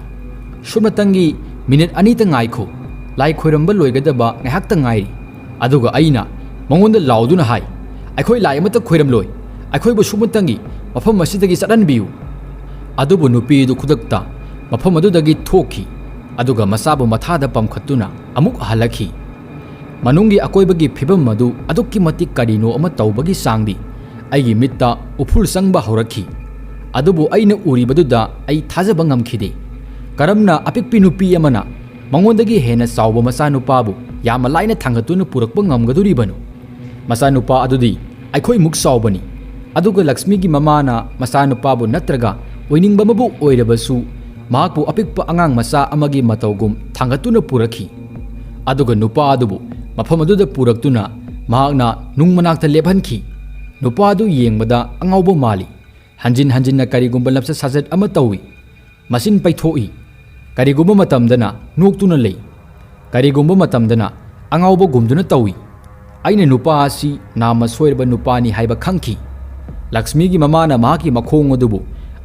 "ꯁꯨꯞꯅꯇꯪꯒꯤ ꯃꯤꯅꯤꯠ ꯑꯅꯤꯇ ꯉꯥꯏꯈꯣ꯫ ꯂꯥꯏ ꯈꯣꯏꯔꯝꯕ ꯂꯣꯏꯒꯗꯕ ꯉꯥꯏꯍꯥꯛꯇ ꯉꯥꯏꯔꯤ꯫" ꯑꯗꯨꯒ ꯑꯩꯅ ꯃꯉꯣꯟꯗ ꯂꯥꯎꯗꯨꯅ ꯍꯥꯏ, "ꯑꯩꯈꯣꯏ ꯂꯥꯏ ꯑꯃꯠꯇ ꯈꯣꯏꯔꯝꯂꯣꯏ꯫ ꯑꯩꯈꯣꯏꯕꯨ ꯁꯨꯞꯅꯇꯪꯒꯤ ꯃꯐꯝ ꯑꯁꯤꯗꯒꯤ ꯆꯠꯍꯟꯕꯤꯌꯨ꯫" ꯑꯗꯨꯕꯨ ꯅꯨꯄꯤ ꯑꯗꯨ ꯈꯨꯗꯛꯇ ꯃꯐꯝ ꯑꯗꯨꯗꯒꯤ ꯊꯣꯛꯈꯤ, ꯑꯗꯨꯒ ꯃꯆꯥꯕꯨ ꯃꯊꯥꯗ ꯄꯝꯈꯠꯇꯨꯅ ꯑꯃꯨꯛ ꯍꯜꯂꯛꯈꯤ꯫ ꯃꯅꯨꯡꯒꯤ ꯑꯀꯣꯏꯕꯒꯤ ꯐꯤꯕꯝ ꯑꯗꯨ ꯑꯗꯨꯛꯀꯤ ꯃꯇꯤꯛ ꯀꯔꯤꯅꯣ ꯑꯃ ꯇꯧꯕꯒꯤ ꯆꯥꯡꯗꯤ ꯑꯩꯒꯤ ꯃꯤꯠꯇ ꯎꯐꯨꯜ ꯆꯪꯕ ꯍꯧꯔꯛꯈꯤ꯫ ꯑꯗꯨꯕꯨ ꯑꯩꯅ ꯎꯔꯤꯕꯗꯨꯗ ꯑꯩ ꯊꯥꯖꯕ ꯉꯝꯈꯤꯗꯦ꯫ ꯀꯔꯝꯅ ꯑꯄꯤꯛꯄꯤ ꯅꯨꯄꯤ ꯑꯃꯅ ꯃꯉꯣꯟꯗꯒꯤ ꯍꯦꯟꯅ ꯆꯥꯎꯕ ꯃꯆꯥꯅꯨꯄꯥꯕꯨ ꯌꯥꯝꯅ ꯂꯥꯏꯅ ꯊꯥꯡꯒꯠꯇꯨꯅ ꯄꯨꯔꯛꯄ ꯉꯝꯒꯗꯣꯔꯤꯕꯅꯣ? ꯃꯆꯥꯅꯨꯄꯥ ꯑꯗꯨꯗꯤ ꯑꯩꯈꯣꯏꯃꯨꯛ ꯆꯥꯎꯕꯅꯤ꯫ ꯑꯗꯨꯒ ꯂꯛꯁꯃꯤꯒꯤ ꯃꯃꯥꯅ ꯃꯆꯥꯅꯨꯄꯥꯕꯨ ꯅꯠꯇ꯭ꯔꯒ ꯑꯣꯏꯅꯤꯡꯕ ꯑꯃꯕꯨ ꯑꯣꯏꯔꯕꯁꯨ ꯃꯍꯥꯛꯄꯨ ꯑꯄꯤꯛꯄ ꯑꯉꯥꯡ ꯃꯆꯥ ꯑꯃꯒꯤ ꯃꯇꯧꯒꯨꯝ ꯊꯥꯡꯒꯠꯇꯨꯅ ꯄꯨꯔꯛꯈꯤ꯫ ꯑꯗꯨꯒ ꯅꯨꯄꯥ ꯑꯗꯨꯕꯨ ꯃꯐꯝ ꯑꯗꯨꯗ ꯄꯨꯔꯛꯇꯨꯅ ꯃꯍꯥꯛꯅ ꯅꯨꯡ ꯃꯅꯥꯛꯇ ꯂꯦꯞꯍꯟꯈꯤ꯫ ꯅꯨꯄꯥ ꯑꯗꯨ ꯌꯦꯡꯕꯗ ꯑꯉꯥꯎꯕ ꯃꯥꯜꯂꯤ꯫ ꯍꯟꯖꯤꯟ ꯍꯟꯖꯤꯟꯅ ꯀꯔꯤꯒꯨꯝꯕ ꯂꯝꯆꯠ ꯁꯥꯖꯠ ꯑꯃ ꯇꯧꯏ꯫ ꯃꯆꯤꯟ ꯄꯩꯊꯣꯛꯏ꯫ ꯀꯔꯤꯒꯨꯝꯕ ꯃꯇꯝꯗꯅ ꯅꯣꯛꯇꯨꯅ ꯂꯩ꯫ ꯀꯔꯤꯒꯨꯝꯕ ꯃꯇꯝꯗꯅ ꯑꯉꯥꯎꯕꯒꯨꯝꯗꯨꯅ ꯇꯧꯏ꯫ ꯑꯩꯅ ꯅꯨꯄꯥ ꯑꯁꯤ ꯅꯥꯝꯃ ꯁꯣꯏꯔꯕ ꯅꯨꯄꯥꯅꯤ ꯍꯥꯏꯕ ꯈꯪꯈꯤ꯫ ꯂꯛꯁꯃꯤꯒꯤ ꯃꯃꯥꯅ ꯃꯍꯥꯛꯀꯤ ꯃꯈꯣꯡ ꯑꯗꯨꯕꯨ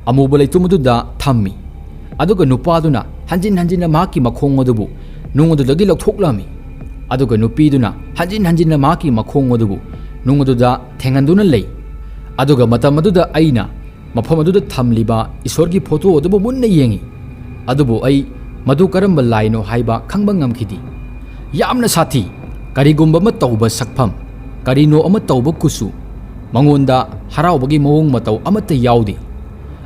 ꯑꯃꯨꯕ ꯂꯩꯇꯨꯝ ꯑꯗꯨꯗ ꯊꯝꯃꯤ, ꯑꯗꯨꯒ ꯅꯨꯄꯥꯗꯨꯅ ꯍꯟꯖꯤꯟ ꯍꯟꯖꯤꯟꯅ ꯃꯍꯥꯛꯀꯤ ꯃꯈꯣꯡ ꯑꯗꯨꯕꯨ ꯅꯨꯡ ꯑꯗꯨꯗꯒꯤ ꯂꯧꯊꯣꯛꯂꯝꯃꯤ, ꯑꯗꯨꯒ ꯅꯨꯄꯤꯗꯨꯅ ꯍꯟꯖꯤꯟ ꯍꯟꯖꯤꯟꯅ ꯃꯍꯥꯛꯀꯤ ꯃꯈꯣꯡ ꯑꯗꯨꯕꯨ ꯅꯨꯡ ꯑꯗꯨꯗ ꯊꯦꯡꯍꯟꯗꯨꯅ ꯂꯩ꯫ ꯑꯗꯨꯒ ꯃꯇꯝ ꯑꯗꯨꯗ ꯑꯩꯅ ꯃꯐꯝ ꯑꯗꯨꯗ ꯊꯝꯂꯤꯕ ꯏꯁꯣꯔꯒꯤ ꯐꯣꯇꯣ ꯑꯗꯨꯕꯨ ꯃꯨꯟꯅ ꯌꯦꯡꯏ, ꯑꯗꯨꯕꯨ ꯑꯩ ꯃꯗꯨ ꯀꯔꯝꯕ ꯂꯥꯏꯅꯣ ꯍꯥꯏꯕ ꯈꯪꯕ ꯉꯝꯈꯤꯗꯦ꯫ ꯌꯥꯝꯅ ꯁꯥꯊꯤ, ꯀꯔꯤꯒꯨꯝꯕ ꯑꯃ ꯇꯧꯕ ꯁꯛꯐꯝ, ꯀꯔꯤꯅꯣ ꯑꯃ ꯇꯧꯕ ꯀꯨꯆꯨ, ꯃꯉꯣꯟꯗ ꯍꯔꯥꯎꯕꯒꯤ ꯃꯑꯣꯡ ꯃꯇꯧ ꯑꯃꯠꯇ ꯌꯥꯎꯗꯦ꯫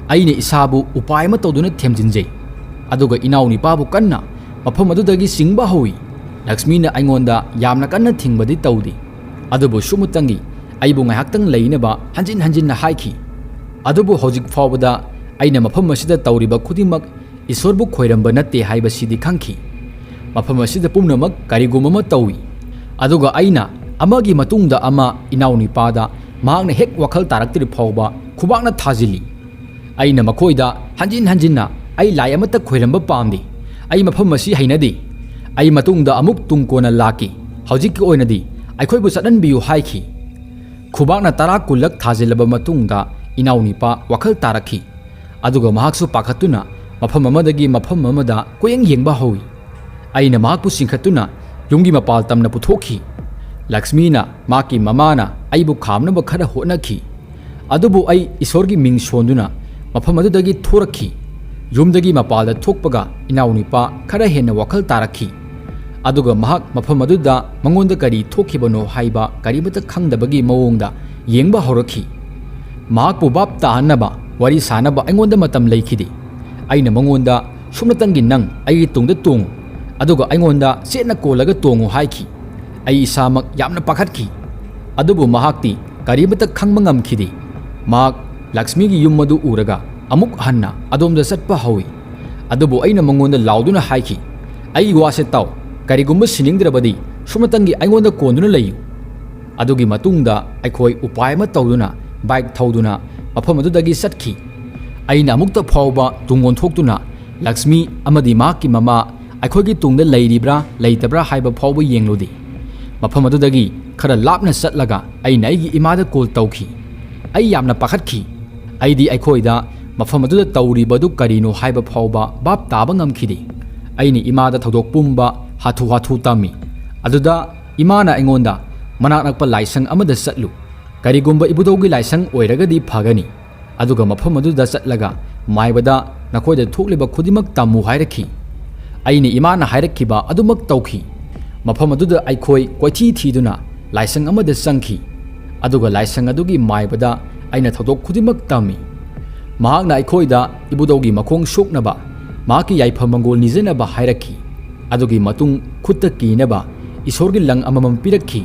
ꯑꯩꯅ ꯏꯁꯥꯕꯨ ꯎꯄꯥꯏ ꯑꯃ ꯇꯧꯗꯨꯅ ꯊꯦꯝꯖꯤꯟꯖꯩ, ꯑꯗꯨꯒ ꯏꯅꯥꯎꯅꯤꯄꯥꯕꯨ ꯀꯟꯅ ꯃꯐꯝ ꯑꯗꯨꯗꯒꯤ ꯆꯤꯡꯕ ꯍꯧꯏ꯫ ꯂꯛꯁꯃꯤꯅ ꯑꯩꯉꯣꯟꯗ ꯌꯥꯝꯅ ꯀꯟꯅ ꯊꯤꯡꯕꯗꯤ ꯇꯧꯗꯦ, ꯑꯗꯨꯕꯨ ꯁꯨꯞꯃꯇꯪꯒꯤ ꯑꯩꯕꯨ ꯉꯥꯏꯍꯥꯛꯇꯪ ꯂꯩꯅꯕ ꯍꯟꯖꯤꯟ ꯍꯟꯖꯤꯟꯅ ꯍꯥꯏꯈꯤ꯫ ꯑꯗꯨꯕꯨ ꯍꯧꯖꯤꯛ ꯐꯥꯎꯕꯗ ꯑꯩꯅ ꯃꯐꯝ ꯑꯁꯤꯗ ꯇꯧꯔꯤꯕ ꯈꯨꯗꯤꯡꯃꯛ ꯏꯁꯣꯔꯕꯨ ꯈꯣꯏꯔꯝꯕ ꯅꯠꯇꯦ ꯍꯥꯏꯕꯁꯤꯗꯤ ꯈꯪꯈꯤ꯫ ꯃꯐꯝ ꯑꯁꯤꯗ ꯄꯨꯝꯅꯃꯛ ꯀꯔꯤꯒꯨꯝꯕ ꯑꯃ ꯇꯧꯏ, ꯑꯗꯨꯒ ꯑꯩꯅ ꯑꯃꯒꯤ ꯃꯇꯨꯡꯗ ꯑꯃ ꯏꯅꯥꯎꯅꯤꯄꯥꯗ ꯃꯍꯥꯛꯅ ꯍꯦꯛ ꯋꯥꯈꯜ ꯇꯥꯔꯛꯇ꯭ꯔꯤ ꯐꯥꯎꯕ ꯈꯨꯕꯥꯛꯅ ꯊꯥꯖꯤꯜꯂꯤ꯫ ꯑꯩꯅ ꯃꯈꯣꯏꯗ ꯍꯟꯖꯤꯟ ꯍꯟꯖꯤꯟꯅ, "ꯑꯩ ꯂꯥꯏ ꯑꯃꯠꯇ ꯈꯣꯏꯔꯝꯕ ꯄꯥꯝꯗꯦ, ꯑꯩ ꯃꯐꯝ ꯑꯁꯤ ꯍꯩꯅꯗꯦ, ꯑꯩ ꯃꯇꯨꯡꯗ ꯑꯃꯨꯛ ꯇꯨꯡ ꯀꯣꯏꯅ ꯂꯥꯛꯀꯦ, ꯍꯧꯖꯤꯛꯀꯤ ꯑꯣꯏꯅꯗꯤ ꯑꯩꯈꯣꯏꯕꯨ ꯆꯠꯍꯟꯕꯤꯌꯨ" ꯍꯥꯏꯈꯤ꯫ ꯈꯨꯕꯥꯛꯅ ꯇꯔꯥ ꯀꯨꯟꯂꯛ ꯊꯥꯖꯤꯜꯂꯕ ꯃꯇꯨꯡꯗ ꯏꯅꯥꯎꯅꯤꯄꯥ ꯋꯥꯈꯜ ꯇꯥꯔꯛꯈꯤ, ꯑꯗꯨꯒ ꯃꯍꯥꯛꯁꯨ ꯄꯥꯈꯠꯇꯨꯅ ꯃꯐꯝ ꯑꯃꯗꯒꯤ ꯃꯐꯝ ꯑꯃꯗ ꯀꯣꯌꯦꯡ ꯌꯦꯡꯕ ꯍꯧꯏ꯫ ꯑꯩꯅ ꯃꯍꯥꯛꯄꯨ ꯆꯤꯡꯈꯠꯇꯨꯅ ꯌꯨꯝꯒꯤ ꯃꯄꯥꯜ ꯇꯝꯅ ꯄꯨꯊꯣꯛꯈꯤ꯫ ꯂꯛꯁꯃꯤꯅ ꯃꯍꯥꯛꯀꯤ ꯃꯃꯥꯅ ꯑꯩꯕꯨ ꯈꯥꯝꯅꯕ ꯈꯔ ꯍꯣꯠꯅꯈꯤ, ꯑꯗꯨꯕꯨ ꯑꯩ ꯏꯁꯣꯔꯒꯤ ꯃꯤꯡ ꯁꯣꯟꯗꯨꯅ ꯃꯐꯝ ꯑꯗꯨꯗꯒꯤ ꯊꯣꯔꯛꯈꯤ꯫ ꯌꯨꯝꯗꯒꯤ ꯃꯄꯥꯜꯗ ꯊꯣꯛꯄꯒ ꯏꯅꯥꯎꯅꯤꯄꯥ ꯈꯔ ꯍꯦꯟꯅ ꯋꯥꯈꯜ ꯇꯥꯔꯛꯈꯤ, ꯑꯗꯨꯒ ꯃꯍꯥꯛ ꯃꯐꯝ ꯑꯗꯨꯗ ꯃꯉꯣꯟꯗ ꯀꯔꯤ ꯊꯣꯛꯈꯤꯕꯅꯣ ꯍꯥꯏꯕ ꯀꯔꯤꯃꯠꯇ ꯈꯪꯗꯕꯒꯤ ꯃꯑꯣꯡꯗ ꯌꯦꯡꯕ ꯍꯧꯔꯛꯈꯤ꯫ ꯃꯍꯥꯛꯄꯨ ꯚꯥꯞ ꯇꯥꯍꯟꯅꯕ ꯋꯥꯔꯤ ꯁꯥꯅꯕ ꯑꯩꯉꯣꯟꯗ ꯃꯇꯝ ꯂꯩꯈꯤꯗꯦ꯫ ꯑꯩꯅ ꯃꯉꯣꯟꯗ, "ꯁꯨꯞꯅꯇꯪꯒꯤ ꯅꯪ ꯑꯩꯒꯤ ꯇꯨꯡꯗ ꯇꯣꯡꯉꯨ, ꯑꯗꯨꯒ ꯑꯩꯉꯣꯟꯗ ꯆꯦꯠꯅ ꯀꯣꯜꯂꯒ ꯇꯣꯡꯉꯨ" ꯍꯥꯏꯈꯤ꯫ ꯑꯩ ꯏꯁꯥꯃꯛ ꯌꯥꯝꯅ ꯄꯥꯈꯠꯈꯤ, ꯑꯗꯨꯕꯨ ꯃꯍꯥꯛꯇꯤ ꯀꯔꯤꯃꯠꯇ ꯈꯪꯕ ꯉꯝꯈꯤꯗꯦ꯫ ꯃꯍꯥꯛ ꯂꯛꯁꯃꯤꯒꯤ ꯌꯨꯝ ꯑꯗꯨ ꯎꯔꯒ ꯑꯃꯨꯛ ꯍꯟꯅ ꯑꯗꯣꯝꯗ ꯆꯠꯄ ꯍꯧꯏ꯫ ꯑꯗꯨꯕꯨ ꯑꯩꯅ ꯃꯉꯣꯟꯗ ꯂꯥꯎꯗꯨꯅ ꯍꯥꯏꯈꯤ, "ꯑꯩꯒꯤ ꯋꯥꯁꯦ ꯇꯥꯎ, ꯀꯔꯤꯒꯨꯝꯕ ꯁꯤꯅꯤꯡꯗ꯭ꯔꯕꯗꯤ ꯁꯨꯞꯅꯇꯪꯒꯤ ꯑꯩꯉꯣꯟꯗ ꯀꯣꯟꯗꯨꯅ ꯂꯩꯌꯨ"꯫ ꯑꯗꯨꯒꯤ ꯃꯇꯨꯡꯗ ꯑꯩꯈꯣꯏ ꯎꯄꯥꯏ ꯑꯃ ꯇꯧꯗꯨꯅ ꯕꯥꯏꯛ ꯊꯧꯗꯨꯅ ꯃꯐꯝ ꯑꯗꯨꯗꯒꯤ ꯆꯠꯈꯤ꯫ ꯑꯩꯅ ꯑꯃꯨꯛꯇ ꯐꯥꯎꯕ ꯇꯨꯡ ꯑꯣꯟꯊꯣꯛꯇꯨꯅ ꯂꯛꯁꯃꯤ ꯑꯃꯗꯤ ꯃꯍꯥꯛꯀꯤ ꯃꯃꯥ ꯑꯩꯈꯣꯏꯒꯤ ꯇꯨꯡꯗ ꯂꯩꯔꯤꯕ꯭ꯔꯥ ꯂꯩꯇꯕ꯭ꯔꯥ ꯍꯥꯏꯕ ꯐꯥꯎꯕ ꯌꯦꯡꯂꯨꯗꯦ꯫ ꯃꯐꯝ ꯑꯗꯨꯗꯒꯤ ꯈꯔ ꯂꯥꯞꯅ ꯆꯠꯂꯒ ꯑꯩꯅ ꯑꯩꯒꯤ ꯏꯃꯥꯗ ꯀꯣꯜ ꯇꯧꯈꯤ꯫ ꯑꯩ ꯌꯥꯝꯅ ꯄꯥꯈꯠꯈꯤ꯫ ꯑꯩꯗꯤ ꯑꯩꯈꯣꯏꯗ ꯃꯐꯝ ꯑꯗꯨꯗ ꯇꯧꯔꯤꯕꯗꯨ ꯀꯔꯤꯅꯣ ꯍꯥꯏꯕ ꯐꯥꯎꯕ ꯚꯥꯞ ꯇꯥꯕ ꯉꯝꯈꯤꯗꯦ꯫ ꯑꯩꯅ ꯏꯃꯥꯗ ꯊꯧꯗꯣꯛ ꯄꯨꯝꯕ ꯍꯥꯊꯨ ꯍꯥꯊꯨ ꯇꯝꯃꯤ꯫ ꯑꯗꯨꯗ ꯏꯃꯥꯅ ꯑꯩꯉꯣꯟꯗ, "ꯃꯅꯥꯛ ꯅꯛꯄ ꯂꯥꯏꯁꯪ ꯑꯃꯗ ꯆꯠꯂꯨ꯫ ꯀꯔꯤꯒꯨꯝꯕ ꯏꯕꯨꯙꯧꯒꯤ ꯂꯥꯏꯁꯪ ꯑꯣꯏꯔꯒꯗꯤ ꯐꯒꯅꯤ꯫ ꯑꯗꯨꯒ ꯃꯐꯝ ꯑꯗꯨꯗ ꯆꯠꯂꯒ ꯃꯥꯏꯕꯗ ꯅꯈꯣꯏꯗ ꯊꯣꯛꯂꯤꯕ ꯈꯨꯗꯤꯡꯃꯛ ꯇꯝꯃꯨ" ꯍꯥꯏꯔꯛꯈꯤ꯫ ꯑꯩꯅ ꯏꯃꯥꯅ ꯍꯥꯏꯔꯛꯈꯤꯕ ꯑꯗꯨꯃꯛ ꯇꯧꯈꯤ꯫ ꯃꯐꯝ ꯑꯗꯨꯗ ꯑꯩꯈꯣꯏ ꯀꯣꯏꯊꯤ ꯊꯤꯗꯨꯅ ꯂꯥꯏꯁꯪ ꯑꯃꯗ ꯆꯪꯈꯤ꯫ ꯑꯗꯨꯒ ꯂꯥꯏꯁꯪ ꯑꯗꯨꯒꯤ ꯃꯥꯏꯕꯗ ꯑꯩꯅ ꯊꯧꯗꯣꯛ ꯈꯨꯗꯤꯡꯃꯛ ꯇꯝꯃꯤ꯫ ꯃꯍꯥꯛꯅ ꯑꯩꯈꯣꯏꯗ ꯏꯕꯨꯙꯧꯒꯤ ꯃꯈꯣꯡ ꯁꯣꯛꯅꯕ, ꯃꯍꯥꯛꯀꯤ ꯌꯥꯏꯐ ꯃꯪꯒꯣꯜ ꯅꯤꯖꯅꯕ ꯍꯥꯏꯔꯛꯈꯤ꯫ ꯑꯗꯨꯒꯤ ꯃꯇꯨꯡ ꯈꯨꯠꯇ ꯀꯤꯅꯕ, ꯏꯁꯣꯔꯒꯤ ꯂꯪ ꯑꯃꯃꯝ ꯄꯤꯔꯛꯈꯤ꯫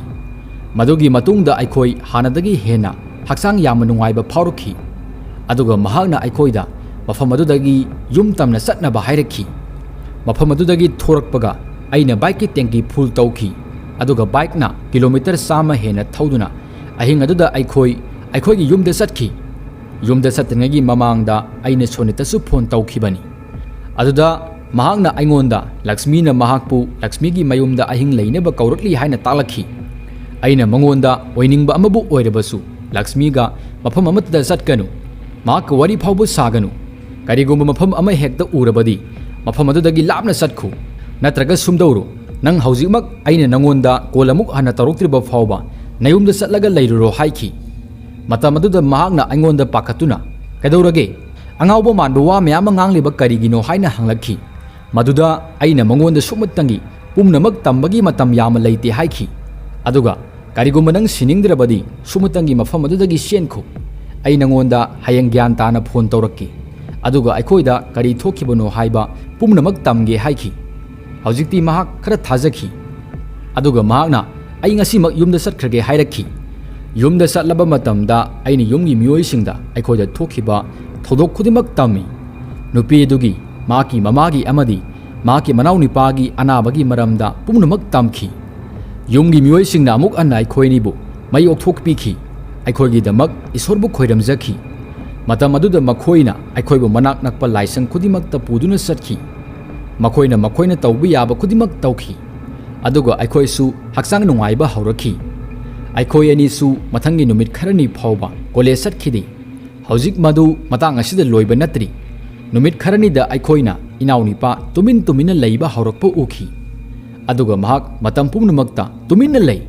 ꯃꯗꯨꯒꯤ ꯃꯇꯨꯡꯗ ꯑꯩꯈꯣꯏ ꯍꯥꯟꯅꯗꯒꯤ ꯍꯦꯟꯅ ꯍꯛꯆꯥꯡ ꯌꯥꯝꯅ ꯅꯨꯡꯉꯥꯏꯕ ꯐꯥꯎꯔꯛꯈꯤ꯫ ꯑꯗꯨꯒ ꯃꯍꯥꯛꯅ ꯑꯩꯈꯣꯏꯗ ꯃꯐꯝ ꯑꯗꯨꯗꯒꯤ ꯌꯨꯝ ꯇꯝꯅ ꯆꯠꯅꯕ ꯍꯥꯏꯔꯛꯈꯤ꯫ ꯃꯐꯝ ꯑꯗꯨꯗꯒꯤ ꯊꯣꯔꯛꯄꯒ ꯑꯩꯅ ꯕꯥꯏꯛꯀꯤ ꯇꯦꯡꯀꯤ ꯐꯨꯜ ꯇꯧꯈꯤ꯫ ꯑꯗꯨꯒ ꯕꯥꯏꯛꯅ ꯀꯤꯂꯣꯃꯤꯇꯔ ꯆꯥꯝꯃ ꯍꯦꯟꯅ ꯊꯧꯗꯨꯅ ꯑꯍꯤꯡ ꯑꯗꯨꯗ ꯑꯩꯈꯣꯏ ꯑꯩꯈꯣꯏꯒꯤ ꯌꯨꯝꯗ ꯆꯠꯈꯤ꯫ ꯌꯨꯝꯗ ꯆꯠꯇ꯭ꯔꯤꯉꯩꯒꯤ ꯃꯃꯥꯡꯗ ꯑꯩꯅ ꯁꯣꯅꯤꯇꯁꯨ ꯐꯣꯟ ꯇꯧꯈꯤꯕꯅꯤ꯫ ꯑꯗꯨꯗ ꯃꯍꯥꯛꯅ ꯑꯩꯉꯣꯟꯗ ꯂꯛꯁꯃꯤꯅ ꯃꯍꯥꯛꯄꯨ ꯂꯛꯁꯃꯤꯒꯤ ꯃꯌꯨꯝꯗ ꯑꯍꯤꯡ ꯂꯩꯅꯕ ꯀꯧꯔꯛꯂꯤ ꯍꯥꯏꯅ ꯇꯥꯛꯂꯛꯈꯤ꯫ ꯑꯩꯅ ꯃꯉꯣꯟꯗ ꯑꯣꯏꯅꯤꯡꯕ ꯑꯃꯕꯨ ꯑꯣꯏꯔꯕꯁꯨ ꯂꯛꯁꯃꯤꯒ ꯃꯐꯝ ꯑꯃꯠꯇꯗ ꯆꯠꯀꯅꯨ, ꯃꯍꯥꯛꯀ ꯋꯥꯔꯤ ꯐꯥꯎꯕ ꯁꯥꯒꯅꯨ, ꯀꯔꯤꯒꯨꯝꯕ ꯃꯐꯝ ꯑꯃ ꯍꯦꯛꯇ ꯎꯔꯕꯗꯤ ꯃꯐꯝ ꯑꯗꯨꯗꯒꯤ ꯂꯥꯞꯅ ꯆꯠꯈꯣ, ꯅꯠꯇ꯭ꯔꯒ ꯁꯨꯝꯗꯧꯔꯣ, ꯅꯪ ꯍꯧꯖꯤꯛꯃꯛ ꯑꯩꯅ ꯅꯉꯣꯟꯗ ꯀꯣꯜ ꯑꯃꯨꯛ ꯍꯟꯅ ꯇꯧꯔꯛꯇ꯭ꯔꯤꯕ ꯐꯥꯎꯕ ꯅꯌꯨꯝꯗ ꯆꯠꯂꯒ ꯂꯩꯔꯨꯔꯣ ꯍꯥꯏꯈꯤ꯫ ꯃꯇꯝ ꯑꯗꯨꯗ ꯃꯍꯥꯛꯅ ꯑꯩꯉꯣꯟꯗ ꯄꯥꯈꯠꯇꯨꯅ, "ꯀꯩꯗꯧꯔꯒꯦ? ꯑꯉꯥꯎꯕ ꯃꯥꯟꯕ ꯋꯥ ꯃꯌꯥꯝ ꯑꯃ ꯉꯥꯡꯂꯤꯕ ꯀꯔꯤꯒꯤꯅꯣ?" ꯍꯥꯏꯅ ꯍꯪꯂꯛꯈꯤ꯫ ꯃꯗꯨꯗ ꯑꯩꯅ ꯃꯉꯣꯟꯗ ꯁꯨꯞꯅꯇꯪꯒꯤ ꯄꯨꯝꯅꯃꯛ ꯇꯝꯕꯒꯤ ꯃꯇꯝ ꯌꯥꯝꯅ ꯂꯩꯇꯦ ꯍꯥꯏꯈꯤ꯫ ꯑꯗꯨꯒ "ꯀꯔꯤꯒꯨꯝꯕ ꯅꯪ ꯁꯤꯅꯤꯡꯗ꯭ꯔꯕꯗꯤ ꯁꯨꯞꯅꯇꯪꯒꯤ ꯃꯐꯝ ꯑꯗꯨꯗꯒꯤ ꯆꯦꯟꯈꯣ꯫ ꯑꯩ ꯅꯉꯣꯟꯗ ꯍꯌꯦꯡ ꯒ꯭ꯌꯥꯟ ꯇꯥꯅ ꯐꯣꯟ ꯇꯧꯔꯛꯀꯦ꯫ ꯑꯗꯨꯒ ꯑꯩꯈꯣꯏꯗ ꯀꯔꯤ ꯊꯣꯛꯈꯤꯕꯅꯣ ꯍꯥꯏꯕ ꯄꯨꯝꯅꯃꯛ ꯇꯝꯒꯦ" ꯍꯥꯏꯈꯤ꯫ ꯍꯧꯖꯤꯛꯇꯤ ꯃꯍꯥꯛ ꯈꯔ ꯊꯥꯖꯈꯤ꯫ ꯑꯗꯨꯒ ꯃꯍꯥꯛꯅ, "ꯑꯩ ꯉꯁꯤꯃꯛ ꯌꯨꯝꯗ ꯆꯠꯈ꯭ꯔꯒꯦ" ꯍꯥꯏꯔꯛꯈꯤ꯫ ꯌꯨꯝꯗ ꯆꯠꯂꯕ ꯃꯇꯝꯗ ꯑꯩꯅ ꯌꯨꯝꯒꯤ ꯃꯤꯑꯣꯏꯁꯤꯡꯗ ꯑꯩꯈꯣꯏꯗ ꯊꯣꯛꯈꯤꯕ ꯊꯧꯗꯣꯛ ꯈꯨꯗꯤꯡꯃꯛ ꯇꯝꯃꯤ꯫ ꯅꯨꯄꯤ ꯑꯗꯨꯒꯤ, ꯃꯍꯥꯛꯀꯤ ꯃꯃꯥꯒꯤ ꯑꯃꯗꯤ ꯃꯍꯥꯛꯀꯤ ꯃꯅꯥꯎꯅꯨꯄꯥꯒꯤ ꯑꯅꯥꯕꯒꯤ ꯃꯔꯝꯗ ꯄꯨꯝꯅꯃꯛ ꯇꯝꯈꯤ꯫ ꯌꯨꯝꯒꯤ ꯃꯤꯑꯣꯏꯁꯤꯡꯅ ꯑꯃꯨꯛ ꯍꯟꯅ ꯑꯩꯈꯣꯏ ꯑꯅꯤꯕꯨ ꯃꯩ ꯑꯣꯛꯊꯣꯛꯄꯤꯈꯤ꯫ ꯑꯩꯈꯣꯏꯒꯤꯗꯃꯛ ꯏꯁꯣꯔꯕꯨ ꯈꯣꯏꯔꯝꯖꯈꯤ꯫ ꯃꯇꯝ ꯑꯗꯨꯗ ꯃꯈꯣꯏꯅ ꯑꯩꯈꯣꯏꯕꯨ ꯃꯅꯥꯛ ꯅꯛꯄ ꯂꯥꯏꯁꯪ ꯈꯨꯗꯤꯡꯃꯛꯇ ꯄꯨꯗꯨꯅ ꯆꯠꯈꯤ꯫ ꯃꯈꯣꯏꯅ ꯃꯈꯣꯏꯅ ꯇꯧꯕ ꯌꯥꯕ ꯈꯨꯗꯤꯡꯃꯛ ꯇꯧꯈꯤ꯫ ꯑꯗꯨꯒ ꯑꯩꯈꯣꯏꯁꯨ ꯍꯛꯆꯥꯡ ꯅꯨꯡꯉꯥꯏꯕ ꯍꯧꯔꯛꯈꯤ꯫ ꯑꯩꯈꯣꯏ ꯑꯅꯤꯁꯨ ꯃꯊꯪꯒꯤ ꯅꯨꯃꯤꯠ ꯈꯔꯅꯤ ꯐꯥꯎꯕ ꯀꯣꯂꯦꯖ ꯆꯠꯈꯤꯗꯦ꯫ ꯍꯧꯖꯤꯛ ꯃꯗꯨ ꯃꯇꯥꯡ ꯑꯁꯤꯗ ꯂꯣꯏꯕ ꯅꯠꯇ꯭ꯔꯤ꯫ ꯅꯨꯃꯤꯠ ꯈꯔꯅꯤꯗ ꯑꯩꯈꯣꯏꯅ ꯏꯅꯥꯎꯅꯤꯄꯥ ꯇꯨꯃꯤꯟ ꯇꯨꯃꯤꯟꯅ ꯂꯩꯕ ꯍꯧꯔꯛꯄ ꯎꯈꯤ꯫ ꯑꯗꯨꯒ ꯃꯍꯥꯛ ꯃꯇꯝ ꯄꯨꯝꯅꯃꯛꯇ ꯇꯨꯃꯤꯟꯅ ꯂꯩ꯫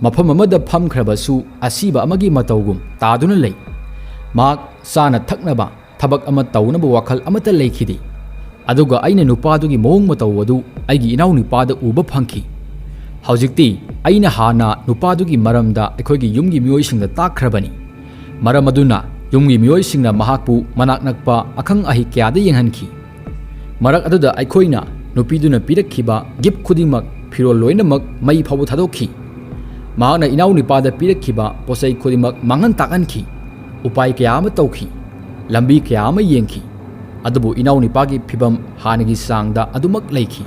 ꯃꯐꯝ ꯑꯃꯗ ꯐꯝꯈ꯭ꯔꯕꯁꯨ ꯑꯁꯤꯕ ꯑꯃꯒꯤ ꯃꯇꯧꯒꯨꯝ ꯇꯥꯗꯨꯅ ꯂꯩ꯫ ꯃꯍꯥꯛ ꯆꯥꯅ ꯊꯛꯅꯕ ꯊꯕꯛ ꯑꯃ ꯇꯧꯅꯕ ꯋꯥꯈꯜ ꯑꯃꯠꯇ ꯂꯩꯈꯤꯗꯦ꯫ ꯑꯗꯨꯒ ꯑꯩꯅ ꯅꯨꯄꯥꯗꯨꯒꯤ ꯃꯑꯣꯡ ꯃꯇꯧ ꯑꯗꯨ ꯑꯩꯒꯤ ꯏꯅꯥꯎꯅꯨꯄꯥꯗ ꯎꯕ ꯐꯪꯈꯤ꯫ ꯍꯧꯖꯤꯛꯇꯤ ꯑꯩꯅ ꯍꯥꯟꯅ ꯅꯨꯄꯥꯗꯨꯒꯤ ꯃꯔꯝꯗ ꯑꯩꯈꯣꯏꯒꯤ ꯌꯨꯝꯒꯤ ꯃꯤꯑꯣꯏꯁꯤꯡꯗ ꯇꯥꯛꯈ꯭ꯔꯕꯅꯤ꯫ ꯃꯔꯝ ꯑꯗꯨꯅ ꯌꯨꯝꯒꯤ ꯃꯤꯑꯣꯏꯁꯤꯡꯅ ꯃꯍꯥꯛꯄꯨ ꯃꯅꯥꯛ ꯅꯛꯄ ꯑꯈꯪ ꯑꯍꯩ ꯀꯌꯥꯗ ꯌꯦꯡꯍꯟꯈꯤ꯫ ꯃꯔꯛ ꯑꯗꯨꯗ ꯑꯩꯈꯣꯏꯅ ꯅꯨꯄꯤꯗꯨꯅ ꯄꯤꯔꯛꯈꯤꯕ ꯒꯤꯐ ꯈꯨꯗꯤꯡꯃꯛ, ꯐꯤꯔꯣꯜ ꯂꯣꯏꯅꯃꯛ ꯃꯩ ꯐꯥꯎꯕ ꯊꯥꯗꯣꯛꯈꯤ꯫ ꯃꯍꯥꯛꯅ ꯏꯅꯥꯎꯅꯨꯄꯥꯗ ꯄꯤꯔꯛꯈꯤꯕ ꯄꯣꯠꯆꯩ ꯈꯨꯗꯤꯡꯃꯛ ꯃꯥꯡꯍꯟ ꯇꯥꯛꯍꯟꯈꯤ꯫ ꯎꯄꯥꯏ ꯀꯌꯥ ꯑꯃ ꯇꯧꯈꯤ꯫ ꯂꯝꯕꯤ ꯀꯌꯥ ꯑꯃ ꯌꯦꯡꯈꯤ꯫ ꯑꯗꯨꯕꯨ ꯏꯅꯥꯎꯅꯨꯄꯥꯒꯤ ꯐꯤꯕꯝ ꯍꯥꯟꯅꯒꯤ ꯆꯥꯡꯗ ꯑꯗꯨꯃꯛ ꯂꯩꯈꯤ꯫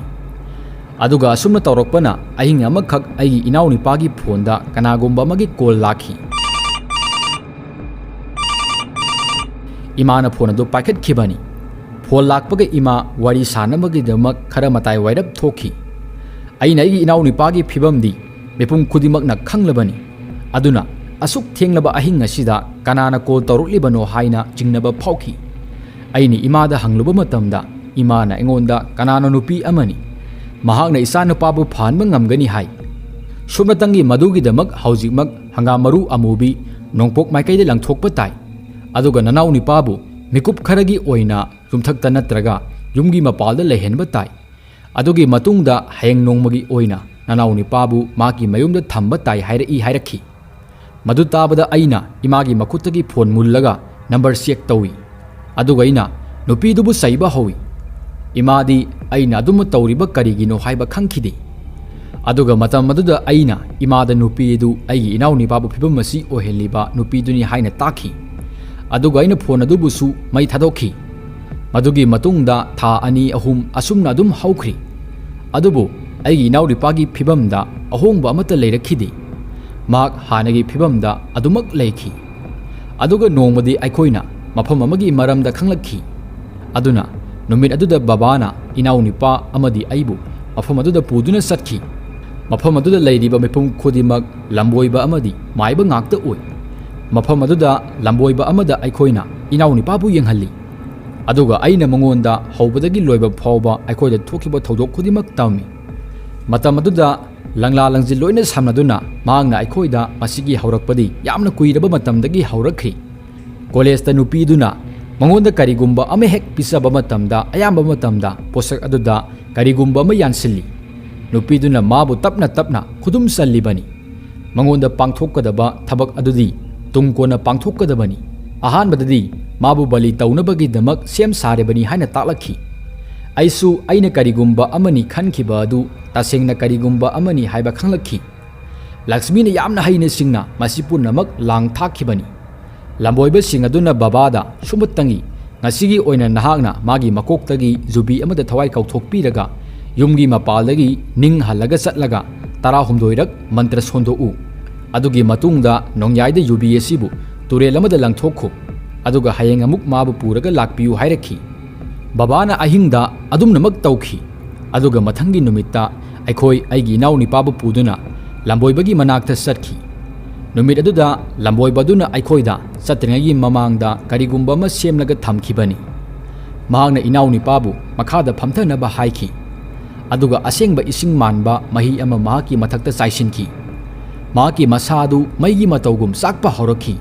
ꯑꯗꯨꯒ ꯑꯁꯨꯝꯅ ꯇꯧꯔꯛꯄꯅ ꯑꯍꯤꯡ ꯑꯃꯈꯛ ꯑꯩꯒꯤ ꯏꯅꯥꯎꯅꯨꯄꯥꯒꯤ ꯐꯣꯟꯗ ꯀꯅꯥꯒꯨꯝꯕ ꯑꯃꯒꯤ ꯀꯣꯜ ꯂꯥꯛꯈꯤ꯫ ꯏꯃꯥꯅ ꯐꯣꯟ ꯑꯗꯨ ꯄꯥꯏꯈꯠꯈꯤꯕꯅꯤ꯫ ꯐꯣꯟ ꯂꯥꯛꯄꯒ ꯏꯃꯥ ꯋꯥꯔꯤ ꯁꯥꯅꯕꯒꯤꯗꯃꯛ ꯈꯔ ꯃꯇꯥꯏ ꯋꯥꯏꯔꯞ ꯊꯣꯛꯈꯤ꯫ ꯑꯩꯅ ꯑꯩꯒꯤ ꯏꯅꯥꯎꯅꯨꯄꯥꯒꯤ ꯐꯤꯕꯝꯗꯤ ꯃꯤꯄꯨꯝ ꯈꯨꯗꯤꯡꯃꯛꯅ ꯈꯪꯂꯕꯅꯤ꯫ ꯑꯗꯨꯅ ꯑꯁꯨꯛ ꯊꯦꯡꯂꯕ ꯑꯍꯤꯡ ꯑꯁꯤꯗ ꯀꯅꯥꯅ ꯀꯣꯜ ꯇꯧꯔꯛꯂꯤꯕꯅꯣ ꯍꯥꯏꯅ ꯆꯤꯡꯅꯕ ꯐꯥꯎꯈꯤ꯫ ꯑꯩꯅ ꯏꯃꯥꯗ ꯍꯪꯂꯨꯕ ꯃꯇꯝꯗ ꯏꯃꯥꯅ ꯑꯩꯉꯣꯟꯗ ꯀꯅꯥꯅꯣ ꯅꯨꯄꯤ ꯑꯃꯅꯤ, ꯃꯍꯥꯛꯅ ꯏꯆꯥꯅꯨꯄꯥꯕꯨ ꯐꯍꯟꯕ ꯉꯝꯒꯅꯤ ꯍꯥꯏ꯫ ꯁꯨꯞꯅꯇꯪꯒꯤ ꯃꯗꯨꯒꯤꯗꯃꯛ ꯍꯧꯖꯤꯛꯃꯛ ꯍꯪꯒꯥꯝ ꯃꯔꯨ ꯑꯃꯨꯕꯤ ꯅꯣꯡꯄꯣꯛ ꯃꯥꯏꯀꯩꯗ ꯂꯪꯊꯣꯛꯄ ꯇꯥꯏ꯫ ꯑꯗꯨꯒ ꯅꯅꯥꯎ ꯅꯨꯄꯥꯕꯨ ꯃꯤꯀꯨꯞ ꯈꯔꯒꯤ ꯑꯣꯏꯅ ꯌꯨꯝꯊꯛꯇ ꯅꯠꯇ꯭ꯔꯒ ꯌꯨꯝꯒꯤ ꯃꯄꯥꯜꯗ ꯂꯩꯍꯟꯕ ꯇꯥꯏ꯫ ꯑꯗꯨꯒꯤ ꯃꯇꯨꯡꯗ ꯍꯌꯦꯡ ꯅꯣꯡꯃꯒꯤ ꯑꯣꯏꯅ ꯅꯅꯥꯎ ꯅꯨꯄꯥꯕꯨ ꯃꯥꯒꯤ ꯃꯌꯨꯝꯗ ꯊꯝꯕ ꯇꯥꯏ ꯍꯥꯏꯔꯛꯏ ꯍꯥꯏꯔꯛꯈꯤ꯫ ꯃꯗꯨ ꯇꯥꯕꯗ ꯑꯩꯅ ꯏꯃꯥꯒꯤ ꯃꯈꯨꯠꯇꯒꯤ ꯐꯣꯟ ꯃꯨꯜꯂꯒ ꯅꯝꯕꯔ ꯆꯦꯛ ꯇꯧꯏ꯫ ꯑꯗꯨꯒ ꯑꯩꯅ ꯅꯨꯄꯤꯗꯨꯕꯨ ꯆꯩꯕ ꯍꯧꯏ꯫ ꯏꯃꯥꯗꯤ ꯑꯩꯅ ꯑꯗꯨꯝ ꯇꯧꯔꯤꯕ ꯀꯔꯤꯒꯤꯅꯣ ꯍꯥꯏꯕ ꯈꯪꯈꯤꯗꯦ꯫ ꯑꯗꯨꯒ ꯃꯇꯝ ꯑꯗꯨꯗ ꯑꯩꯅ ꯏꯃꯥꯗ ꯅꯨꯄꯤ ꯑꯗꯨ ꯑꯩꯒꯤ ꯏꯅꯥꯎꯅꯨꯄꯥꯕꯨ ꯐꯤꯕꯝ ꯑꯁꯤ ꯑꯣꯏꯍꯜꯂꯤꯕ ꯅꯨꯄꯤꯗꯨꯅꯤ ꯍꯥꯏꯅ ꯇꯥꯛꯈꯤ꯫ ꯑꯗꯨꯒ ꯑꯩꯅ ꯐꯣꯟ ꯑꯗꯨꯕꯨꯁꯨ ꯃꯩ ꯊꯥꯗꯣꯛꯈꯤ꯫ ꯃꯗꯨꯒꯤ ꯃꯇꯨꯡꯗ ꯊꯥ ꯑꯅꯤ ꯑꯍꯨꯝ ꯑꯁꯨꯝꯅ ꯑꯗꯨꯝ ꯍꯧꯈ꯭ꯔꯤ꯫ ꯑꯗꯨꯕꯨ ꯑꯩꯒꯤ ꯏꯅꯥꯎꯅꯨꯄꯥꯒꯤ ꯐꯤꯕꯝꯗ ꯑꯍꯣꯡꯕ ꯑꯃꯠꯇ ꯂꯩꯔꯛꯈꯤꯗꯦ꯫ ꯃꯍꯥꯛ ꯍꯥꯟꯅꯒꯤ ꯐꯤꯕꯝꯗ ꯑꯗꯨꯃꯛ ꯂꯩꯈꯤ꯫ ꯑꯗꯨꯒ ꯅꯣꯡꯃꯗꯤ ꯑꯩꯈꯣꯏꯅ ꯃꯐꯝ ꯑꯃꯒꯤ ꯃꯔꯝꯗ ꯈꯪꯂꯛꯈꯤ꯫ ꯑꯗꯨꯅ ꯅꯨꯃꯤꯠ ꯑꯗꯨꯗ ꯕꯕꯥꯅ ꯏꯅꯥꯎꯅꯨꯄꯥ ꯑꯃꯗꯤ ꯑꯩꯕꯨ ꯃꯐꯝ ꯑꯗꯨꯗ ꯄꯨꯗꯨꯅ ꯆꯠꯈꯤ꯫ ꯃꯐꯝ ꯑꯗꯨꯗ ꯂꯩꯔꯤꯕ ꯃꯤꯄꯨꯝ ꯈꯨꯗꯤꯡꯃꯛ ꯂꯝꯕꯣꯏꯕ ꯑꯃꯗꯤ ꯃꯥꯏꯕ ꯉꯥꯛꯇ ꯑꯣꯏ꯫ ꯃꯐꯝ ꯑꯗꯨꯗ ꯂꯝꯕꯣꯏꯕ ꯑꯃꯗ ꯑꯩꯈꯣꯏꯅ ꯏꯅꯥꯎꯅꯤꯄꯥꯕꯨ ꯌꯦꯡꯍꯜꯂꯤ, ꯑꯗꯨꯒ ꯑꯩꯅ ꯃꯉꯣꯟꯗ ꯍꯧꯕꯗꯒꯤ ꯂꯣꯏꯕ ꯐꯥꯎꯕ ꯑꯩꯈꯣꯏꯗ ꯊꯣꯛꯈꯤꯕ ꯊꯧꯗꯣꯛ ꯈꯨꯗꯤꯡꯃꯛ ꯇꯝꯃꯤ꯫ ꯃꯇꯝ ꯑꯗꯨꯗ ꯂꯪꯂꯥ ꯂꯪꯖꯤꯜ ꯂꯣꯏꯅ ꯁꯝꯅꯗꯨꯅ ꯃꯍꯥꯛꯅ ꯑꯩꯈꯣꯏꯗ ꯃꯁꯤꯒꯤ ꯍꯧꯔꯛꯄꯗꯤ ꯌꯥꯝꯅ ꯀꯨꯏꯔꯕ ꯃꯇꯝꯗꯒꯤ ꯍꯧꯔꯛꯈ꯭ꯔꯤ꯫ ꯀꯣꯂꯦꯖꯇ ꯅꯨꯄꯤꯗꯨꯅ ꯃꯉꯣꯟꯗ ꯀꯔꯤꯒꯨꯝꯕ ꯑꯃ ꯍꯦꯛ ꯄꯤꯖꯕ ꯃꯇꯝꯗ ꯑꯌꯥꯝꯕ ꯃꯇꯝꯗ ꯄꯣꯠꯁꯛ ꯑꯗꯨꯗ ꯀꯔꯤꯒꯨꯝꯕ ꯑꯃ ꯌꯥꯟꯁꯤꯜꯂꯤ꯫ ꯅꯨꯄꯤꯗꯨꯅ ꯃꯥꯕꯨ ꯇꯞꯅ ꯇꯞꯅ ꯈꯨꯗꯨꯝ ꯆꯜꯂꯤꯕꯅꯤ꯫ ꯃꯉꯣꯟꯗ ꯄꯥꯡꯊꯣꯛꯀꯗꯕ ꯊꯕꯛ ꯑꯗꯨꯗꯤ ꯇꯨꯡ ꯀꯣꯟꯅ ꯄꯥꯡꯊꯣꯛꯀꯗꯕꯅꯤ꯫ ꯑꯍꯥꯟꯕꯗꯗꯤ ꯃꯥꯕꯨ ꯕꯂꯤ ꯇꯧꯅꯕꯒꯤꯗꯃꯛ ꯁꯦꯝ ꯁꯥꯔꯤꯕꯅꯤ ꯍꯥꯏꯅ ꯇꯥꯛꯂꯛꯈꯤ꯫ ꯑꯩꯁꯨ ꯑꯩꯅ ꯀꯔꯤꯒꯨꯝꯕ ꯑꯃꯅꯤ ꯈꯟꯈꯤꯕ ꯑꯗꯨ ꯇꯁꯦꯡꯅ ꯀꯔꯤꯒꯨꯝꯕ ꯑꯃꯅꯤ ꯍꯥꯏꯕ ꯈꯪꯂꯛꯈꯤ꯫ ꯂꯛꯁꯃꯤꯅ ꯌꯥꯝꯅ ꯍꯩꯅ ꯁꯤꯡꯅ ꯃꯁꯤ ꯄꯨꯝꯅꯃꯛ ꯂꯥꯡ ꯊꯥꯛꯈꯤꯕꯅꯤ꯫ ꯂꯝꯕꯣꯏꯕꯁꯤꯡ ꯑꯗꯨꯅ ꯕꯕꯥꯗ ꯁꯨꯝꯕ ꯇꯪꯏ, "ꯉꯁꯤꯒꯤ ꯑꯣꯏꯅ ꯅꯍꯥꯛꯅ ꯃꯥꯒꯤ ꯃꯀꯣꯛꯇꯒꯤ ꯌꯨꯕꯤ ꯑꯃꯗ ꯊꯋꯥꯏ ꯀꯥꯎꯊꯣꯛꯄꯤꯔꯒ ꯌꯨꯝꯒꯤ ꯃꯄꯥꯜꯗꯒꯤ ꯅꯤꯡ ꯍꯜꯂꯒ ꯆꯠꯂꯒ ꯇꯔꯥꯍꯨꯝꯗꯣꯏꯔꯛ ꯃꯟꯇ꯭ꯔ ꯁꯣꯟꯗꯣꯛꯎ꯫ ꯑꯗꯨꯒꯤ ꯃꯇꯨꯡꯗ ꯅꯣꯡꯌꯥꯏꯗ ꯌꯨꯕꯤ ꯑꯁꯤꯕꯨ ꯇꯨꯔꯦꯜ ꯑꯃꯗ ꯂꯪꯊꯣꯛꯈꯣ, ꯑꯗꯨꯒ ꯍꯌꯦꯡ ꯑꯃꯨꯛ ꯃꯥꯕꯨ ꯄꯨꯔꯒ ꯂꯥꯛꯄꯤꯌꯨ" ꯍꯥꯏꯔꯛꯈꯤ꯫ ꯕꯕꯥꯅ ꯑꯍꯤꯡꯗ ꯑꯗꯨꯝꯅꯃꯛ ꯇꯧꯈꯤ꯫ ꯑꯗꯨꯒ ꯃꯊꯪꯒꯤ ꯅꯨꯃꯤꯠꯇ ꯑꯩꯈꯣꯏ ꯑꯩꯒꯤ ꯏꯅꯥꯎꯅꯤꯄꯥꯕꯨ ꯄꯨꯗꯨꯅ ꯂꯝꯕꯣꯏꯕꯒꯤ ꯃꯅꯥꯛꯇ ꯆꯠꯈꯤ꯫ ꯅꯨꯃꯤꯠ ꯑꯗꯨꯗ ꯂꯝꯕꯣꯏꯕ ꯑꯗꯨꯅ ꯑꯩꯈꯣꯏꯗ ꯆꯠꯇ꯭ꯔꯤꯉꯩꯒꯤ ꯃꯃꯥꯡꯗ ꯀꯔꯤꯒꯨꯝꯕ ꯑꯃ ꯁꯦꯝꯂꯒ ꯊꯝꯈꯤꯕꯅꯤ꯫ ꯃꯍꯥꯛꯅ ꯏꯅꯥꯎꯅꯤꯄꯥꯕꯨ ꯃꯈꯥꯗ ꯐꯝꯊꯅꯕ ꯍꯥꯏꯈꯤ, ꯑꯗꯨꯒ ꯑꯁꯦꯡꯕ ꯏꯁꯤꯡ ꯃꯥꯟꯕ ꯃꯍꯤ ꯑꯃ ꯃꯍꯥꯛꯀꯤ ꯃꯊꯛꯇ ꯆꯥꯏꯁꯤꯟꯈꯤ꯫ ꯃꯍꯥꯛꯀꯤ ꯃꯁꯥ ꯑꯗꯨ ꯃꯩꯒꯤ ꯃꯇꯧꯒꯨꯝ ꯆꯥꯛꯄ ꯍꯧꯔꯛꯈꯤ꯫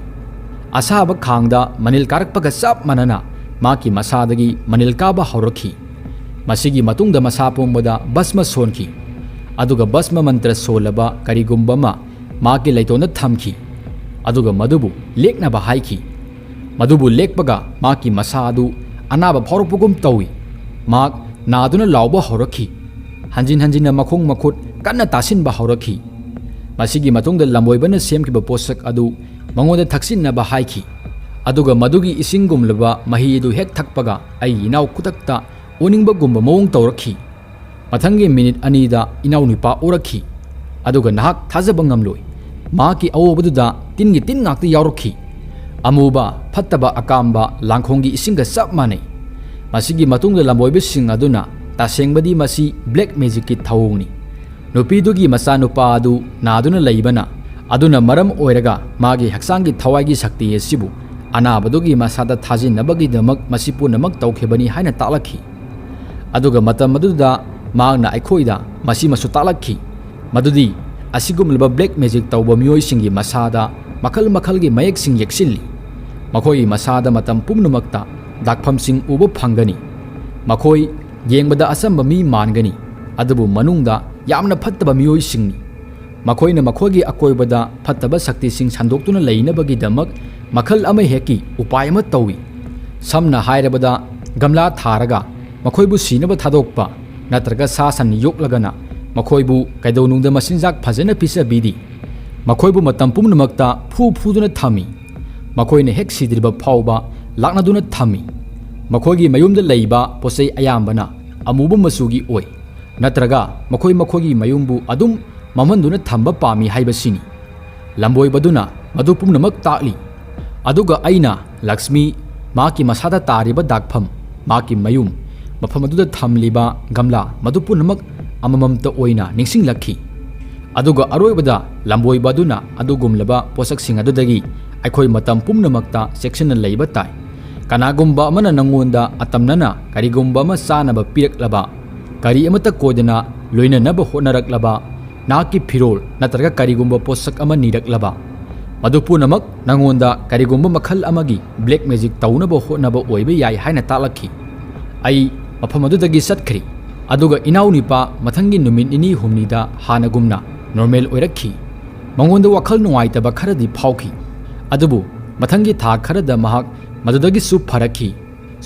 ꯑꯁꯥꯕ ꯈꯥꯡꯗ ꯃꯅꯤꯜ ꯀꯥꯔꯛꯄꯒ ꯆꯞ ꯃꯥꯟꯅꯅ ꯃꯍꯥꯛꯀꯤ ꯃꯁꯥꯗꯒꯤ ꯃꯅꯤꯜ ꯀꯥꯕ ꯍꯧꯔꯛꯈꯤ꯫ ꯃꯁꯤꯒꯤ ꯃꯇꯨꯡꯗ ꯃꯁꯥ ꯄꯨꯝꯕꯗ ꯚꯁꯃ ꯁꯣꯟꯈꯤ, ꯑꯗꯨꯒ ꯚꯁꯃ ꯃꯟꯇ꯭ꯔ ꯁꯣꯜꯂꯕ ꯀꯔꯤꯒꯨꯝꯕ ꯑꯃ ꯃꯍꯥꯛꯀꯤ ꯂꯩꯇꯣꯟꯗ ꯊꯝꯈꯤ, ꯑꯗꯨꯒ ꯃꯗꯨꯕꯨ ꯂꯦꯛꯅꯕ ꯍꯥꯏꯈꯤ꯫ ꯃꯗꯨꯕꯨ ꯂꯦꯛꯄꯒ ꯃꯍꯥꯛꯀꯤ ꯃꯁꯥ ꯑꯗꯨ ꯑꯅꯥꯕ ꯐꯥꯎꯔꯛꯄꯒꯨꯝ ꯇꯧꯏ꯫ ꯃꯍꯥꯛ ꯅꯥꯗꯨꯅ ꯂꯥꯎꯕ ꯍꯧꯔꯛꯈꯤ꯫ ꯍꯟꯖꯤꯟ ꯍꯟꯖꯤꯟꯅ ꯃꯈꯣꯡ ꯃꯈꯨꯠ ꯀꯟꯅ ꯇꯥꯁꯤꯟꯕ ꯍꯧꯔꯛꯈꯤ꯫ ꯃꯁꯤꯒꯤ ꯃꯇꯨꯡꯗ ꯂꯝꯕꯣꯏꯕꯅ ꯁꯦꯝꯈꯤꯕ ꯄꯣꯠꯁꯛ ꯑꯗꯨ ꯃꯉꯣꯟꯗ ꯊꯛꯆꯤꯟꯅꯕ ꯍꯥꯏꯈꯤ, ꯑꯗꯨꯒ ꯃꯗꯨꯒꯤ ꯏꯁꯤꯡꯒꯨꯝꯂꯕ ꯃꯍꯤ ꯑꯗꯨ ꯍꯦꯛ ꯊꯛꯄꯒ ꯑꯩꯒꯤ ꯏꯅꯥꯎ ꯈꯨꯗꯛꯇ ꯑꯣꯅꯤꯡꯕꯒꯨꯝꯕ ꯃꯑꯣꯡ ꯇꯧꯔꯛꯈꯤ꯫ ꯃꯊꯪꯒꯤ ꯃꯤꯅꯤꯠ ꯑꯅꯤꯗ ꯏꯅꯥꯎꯅꯨꯄꯥ ꯑꯣꯔꯛꯈꯤ, ꯑꯗꯨꯒ ꯅꯍꯥꯛ ꯊꯥꯖꯕ ꯉꯝꯂꯣꯏ, ꯃꯍꯥꯛꯀꯤ ꯑꯑꯣꯕꯗꯨꯗ ꯇꯤꯟꯒꯤ ꯇꯤꯟ ꯉꯥꯛꯇ ꯌꯥꯎꯔꯛꯈꯤ꯫ ꯑꯃꯨꯕ, ꯐꯠꯇꯕ, ꯑꯀꯥꯝꯕ ꯂꯥꯡꯈꯣꯡꯒꯤ ꯏꯁꯤꯡꯒ ꯆꯞ ꯃꯥꯟꯅꯩ꯫ ꯃꯁꯤꯒꯤ ꯃꯇꯨꯡꯗ ꯂꯝꯕꯣꯏꯕꯁꯤꯡ ꯑꯗꯨꯅ, "ꯇꯁꯦꯡꯕꯗꯤ ꯃꯁꯤ ꯕ꯭ꯂꯦꯛ ꯃꯦꯖꯤꯛꯀꯤ ꯊꯧꯑꯣꯡꯅꯤ꯫ ꯅꯨꯄꯤꯗꯨꯒꯤ ꯃꯆꯥꯅꯨꯄꯥ ꯑꯗꯨ ꯅꯥꯗꯨꯅ ꯂꯩꯕꯅ, ꯑꯗꯨꯅ ꯃꯔꯝ ꯑꯣꯏꯔꯒ ꯃꯥꯒꯤ ꯍꯛꯆꯥꯡꯒꯤ ꯊꯋꯥꯏꯒꯤ ꯁꯛꯇꯤ ꯑꯁꯤꯕꯨ ꯑꯅꯥꯕꯗꯨꯒꯤ ꯃꯁꯥꯗ ꯊꯥꯖꯤꯟꯅꯕꯒꯤꯗꯃꯛ ꯃꯁꯤ ꯄꯨꯝꯅꯃꯛ ꯇꯧꯈꯤꯕꯅꯤ ꯍꯥꯏꯅ ꯇꯥꯛꯂꯛꯈꯤ꯫ ꯑꯗꯨꯒ ꯃꯇꯝ ꯑꯗꯨꯗ ꯃꯍꯥꯛꯅ ꯑꯩꯈꯣꯏꯗ ꯃꯁꯤꯃꯁꯨ ꯇꯥꯛꯂꯛꯈꯤ, ꯃꯗꯨꯗꯤ ꯑꯁꯤꯒꯨꯝꯂꯕ black magic ꯇꯧꯕ ꯃꯤꯑꯣꯏꯁꯤꯡꯒꯤ ꯃꯁꯥꯗ ꯃꯈꯜ ꯃꯈꯜꯒꯤ ꯃꯌꯦꯛꯁꯤꯡ ꯌꯦꯛꯁꯤꯜꯂꯤ꯫ ꯃꯈꯣꯏꯒꯤ ꯃꯁꯥꯗ ꯃꯇꯝ ꯄꯨꯝꯅꯃꯛꯇ ꯗꯥꯛꯐꯝꯁꯤꯡ ꯎꯕ ꯐꯪꯒꯅꯤ꯫ ꯃꯈꯣꯏ ꯌꯦꯡꯕꯗ ꯑꯆꯝꯕ ꯃꯤ ꯃꯥꯟꯒꯅꯤ, ꯑꯗꯨꯕꯨ ꯃꯅꯨꯡꯗ ꯌꯥꯝꯅ ꯐꯠꯇꯕ ꯃꯤꯑꯣꯏꯁꯤꯡꯅꯤ꯫ ꯃꯈꯣꯏꯅ ꯃꯈꯣꯏꯒꯤ ꯑꯀꯣꯏꯕꯗ ꯐꯠꯇꯕ ꯁꯛꯇꯤꯁꯤꯡ ꯁꯟꯗꯣꯛꯇꯨꯅ ꯂꯩꯅꯕꯒꯤꯗꯃꯛ ꯃꯈꯜ ꯑꯃꯍꯦꯛꯀꯤ ꯎꯄꯥꯏ ꯑꯃ ꯇꯧꯏ꯫ ꯁꯝꯅ ꯍꯥꯏꯔꯕꯗ, ꯒꯝꯂꯥ ꯊꯥꯔꯒ ꯃꯈꯣꯏꯕꯨ ꯁꯤꯅꯕ ꯊꯥꯗꯣꯛꯄ, ꯅꯠꯇ꯭ꯔꯒ ꯁꯥ ꯁꯟ ꯌꯣꯛꯂꯒꯅ ꯃꯈꯣꯏꯕꯨ ꯀꯩꯗꯧꯅꯨꯡꯗ ꯃꯆꯤꯟꯖꯥꯛ ꯐꯖꯅ ꯄꯤꯖꯕꯤꯗꯦ꯫ ꯃꯈꯣꯏꯕꯨ ꯃꯇꯝ ꯄꯨꯝꯅꯃꯛꯇ ꯐꯨ ꯐꯨꯗꯨꯅ ꯊꯝꯃꯤ꯫ ꯃꯈꯣꯏꯅ ꯍꯦꯛ ꯁꯤꯗ꯭ꯔꯤꯕ ꯐꯥꯎꯕ ꯂꯥꯛꯅꯗꯨꯅ ꯊꯝꯃꯤ꯫ ꯃꯈꯣꯏꯒꯤ ꯃꯌꯨꯝꯗ ꯂꯩꯕ ꯄꯣꯠꯆꯩ ꯑꯌꯥꯝꯕꯅ ꯑꯃꯨꯕ ꯃꯆꯨꯒꯤ ꯑꯣꯏ, ꯅꯠꯇ꯭ꯔꯒ ꯃꯈꯣꯏ ꯃꯈꯣꯏꯒꯤ ꯃꯌꯨꯝꯕꯨ ꯑꯗꯨꯝ ꯃꯝꯍꯟꯗꯨꯅ ꯊꯝꯕ ꯄꯥꯝꯃꯤ ꯍꯥꯏꯕꯁꯤꯅꯤ꯫ ꯂꯝꯕꯣꯏꯕꯗꯨꯅ ꯃꯗꯨ ꯄꯨꯝꯅꯃꯛ ꯇꯥꯛꯂꯤ꯫ ꯑꯗꯨꯒ ꯑꯩꯅ ꯂꯛꯁꯃꯤ, ꯃꯍꯥꯛꯀꯤ ꯃꯁꯥꯗ ꯇꯥꯔꯤꯕ ꯗꯥꯛꯐꯝ, ꯃꯍꯥꯛꯀꯤ ꯃꯌꯨꯝ, ꯃꯐꯝ ꯑꯗꯨꯗ ꯊꯝꯂꯤꯕ ꯒꯝꯂꯥ, ꯃꯗꯨ ꯄꯨꯝꯅꯃꯛ ꯑꯃꯃꯝꯇ ꯑꯣꯏꯅ ꯅꯤꯡꯁꯤꯡꯂꯛꯈꯤ꯫ ꯑꯗꯨꯒ ꯑꯔꯣꯏꯕꯗ ꯂꯝꯕꯣꯏꯕ ꯑꯗꯨꯅ ꯑꯗꯨꯒꯨꯝꯂꯕ ꯄꯣꯠꯁꯛꯁꯤꯡ ꯑꯗꯨꯗꯒꯤ ꯑꯩꯈꯣꯏ ꯃꯇꯝ ꯄꯨꯝꯅꯃꯛꯇ ꯆꯦꯛꯁꯤꯟꯅ ꯂꯩꯕ ꯇꯥꯏ꯫ ꯀꯅꯥꯒꯨꯝꯕ ꯑꯃꯅ ꯅꯉꯣꯟꯗ ꯑꯇꯝꯅꯅ ꯀꯔꯤꯒꯨꯝꯕ ꯑꯃ ꯆꯥꯅꯕ ꯄꯤꯔꯛꯂꯕ, ꯀꯔꯤ ꯑꯃꯠꯇ ꯀꯣꯏꯗꯅ ꯂꯣꯏꯅꯅꯕ ꯍꯣꯠꯅꯔꯛꯂꯕ, ꯅꯍꯥꯛꯀꯤ ꯐꯤꯔꯣꯜ ꯅꯠꯇ꯭ꯔꯒ ꯀꯔꯤꯒꯨꯝꯕ ꯄꯣꯠꯁꯛ ꯑꯃ ꯅꯤꯔꯛꯂꯕ, ꯃꯗꯨ ꯄꯨꯝꯅꯃꯛ ꯅꯉꯣꯟꯗ ꯀꯔꯤꯒꯨꯝꯕ ꯃꯈꯜ ꯑꯃꯒꯤ black magic ꯇꯧꯅꯕ ꯍꯣꯠꯅꯕ ꯑꯣꯏꯕ ꯌꯥꯏ ꯍꯥꯏꯅ ꯇꯥꯛꯂꯛꯈꯤ꯫ ꯑꯩ ꯃꯐꯝ ꯑꯗꯨꯗꯒꯤ ꯆꯠꯈ꯭ꯔꯦ, ꯑꯗꯨꯒ ꯏꯅꯥꯎꯅꯨꯄꯥ ꯃꯊꯪꯒꯤ ꯅꯨꯃꯤꯠ ꯅꯤꯅꯤ ꯍꯨꯝꯅꯤꯗ ꯍꯥꯟꯅꯒꯨꯝꯅ normal ꯑꯣꯏꯔꯛꯈꯤ꯫ ꯃꯉꯣꯟꯗ ꯋꯥꯈꯜ ꯅꯨꯡꯉꯥꯏꯇꯕ ꯈꯔꯗꯤ ꯐꯥꯎꯈꯤ, ꯑꯗꯨꯕꯨ ꯃꯊꯪꯒꯤ ꯊꯥ ꯈꯔꯗ ꯃꯍꯥꯛ ꯃꯗꯨꯗꯒꯤꯁꯨ ꯐꯔꯛꯈꯤ꯫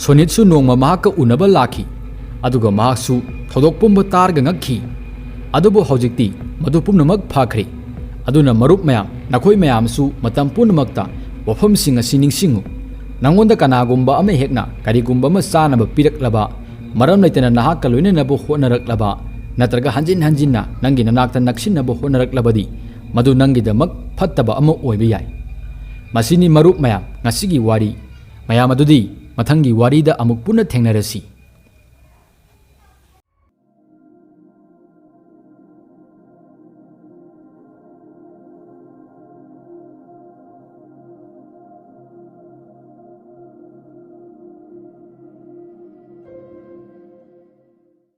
ꯁꯣꯅꯤꯠꯁꯨ ꯅꯣꯡꯃ ꯃꯍꯥꯛꯀ ꯎꯅꯕ ꯂꯥꯛꯈꯤ, ꯑꯗꯨꯒ ꯃꯍꯥꯛꯁꯨ ꯊꯧꯗꯣꯛ ꯄꯨꯝꯕ ꯇꯥꯔꯒ ꯉꯛꯈꯤ꯫ ꯑꯗꯨꯕꯨ ꯍꯧꯖꯤꯛꯇꯤ ꯃꯗꯨ ꯄꯨꯝꯅꯃꯛ ꯐꯈ꯭ꯔꯦ꯫ ꯑꯗꯨꯅ ꯃꯔꯨꯞ ꯃꯌꯥꯝ, ꯅꯈꯣꯏ ꯃꯌꯥꯝꯁꯨ ꯃꯇꯝ ꯄꯨꯝꯅꯃꯛꯇ ꯋꯥꯐꯝꯁꯤꯡ ꯑꯁꯤ ꯅꯤꯡꯁꯤꯡꯉꯨ꯫ ꯅꯉꯣꯟꯗ ꯀꯅꯥꯒꯨꯝꯕ ꯑꯃ ꯍꯦꯛꯅ ꯀꯔꯤꯒꯨꯝꯕ ꯑꯃ ꯆꯥꯅꯕ ꯄꯤꯔꯛꯂꯕ, ꯃꯔꯝ ꯂꯩꯇꯅ ꯅꯍꯥꯛꯀ ꯂꯣꯏꯅꯅꯕ ꯍꯣꯠꯅꯔꯛꯂꯕ, ꯅꯠꯇ꯭ꯔꯒ ꯍꯟꯖꯤꯟ ꯍꯟꯖꯤꯟꯅ ꯅꯪꯒꯤ ꯅꯅꯥꯛꯇ ꯅꯛꯁꯤꯟꯅꯕ ꯍꯣꯠꯅꯔꯛꯂꯕꯗꯤ, ꯃꯗꯨ ꯅꯪꯒꯤꯗꯃꯛ ꯐꯠꯇꯕ ꯑꯃ ꯑꯣꯏꯕ ꯌꯥꯏ꯫ ꯃꯁꯤꯅꯤ ꯃꯔꯨꯞ ꯃꯌꯥꯝ, ꯉꯁꯤꯒꯤ ꯋꯥꯔꯤ꯫ ꯃꯌꯥꯝ ꯑꯗꯨꯗꯤ ꯃꯊꯪꯒꯤ ꯋꯥꯔꯤꯗ ꯑꯃꯨꯛ ꯄꯨꯟꯅ ꯊꯦꯡꯅꯔꯁꯤ꯫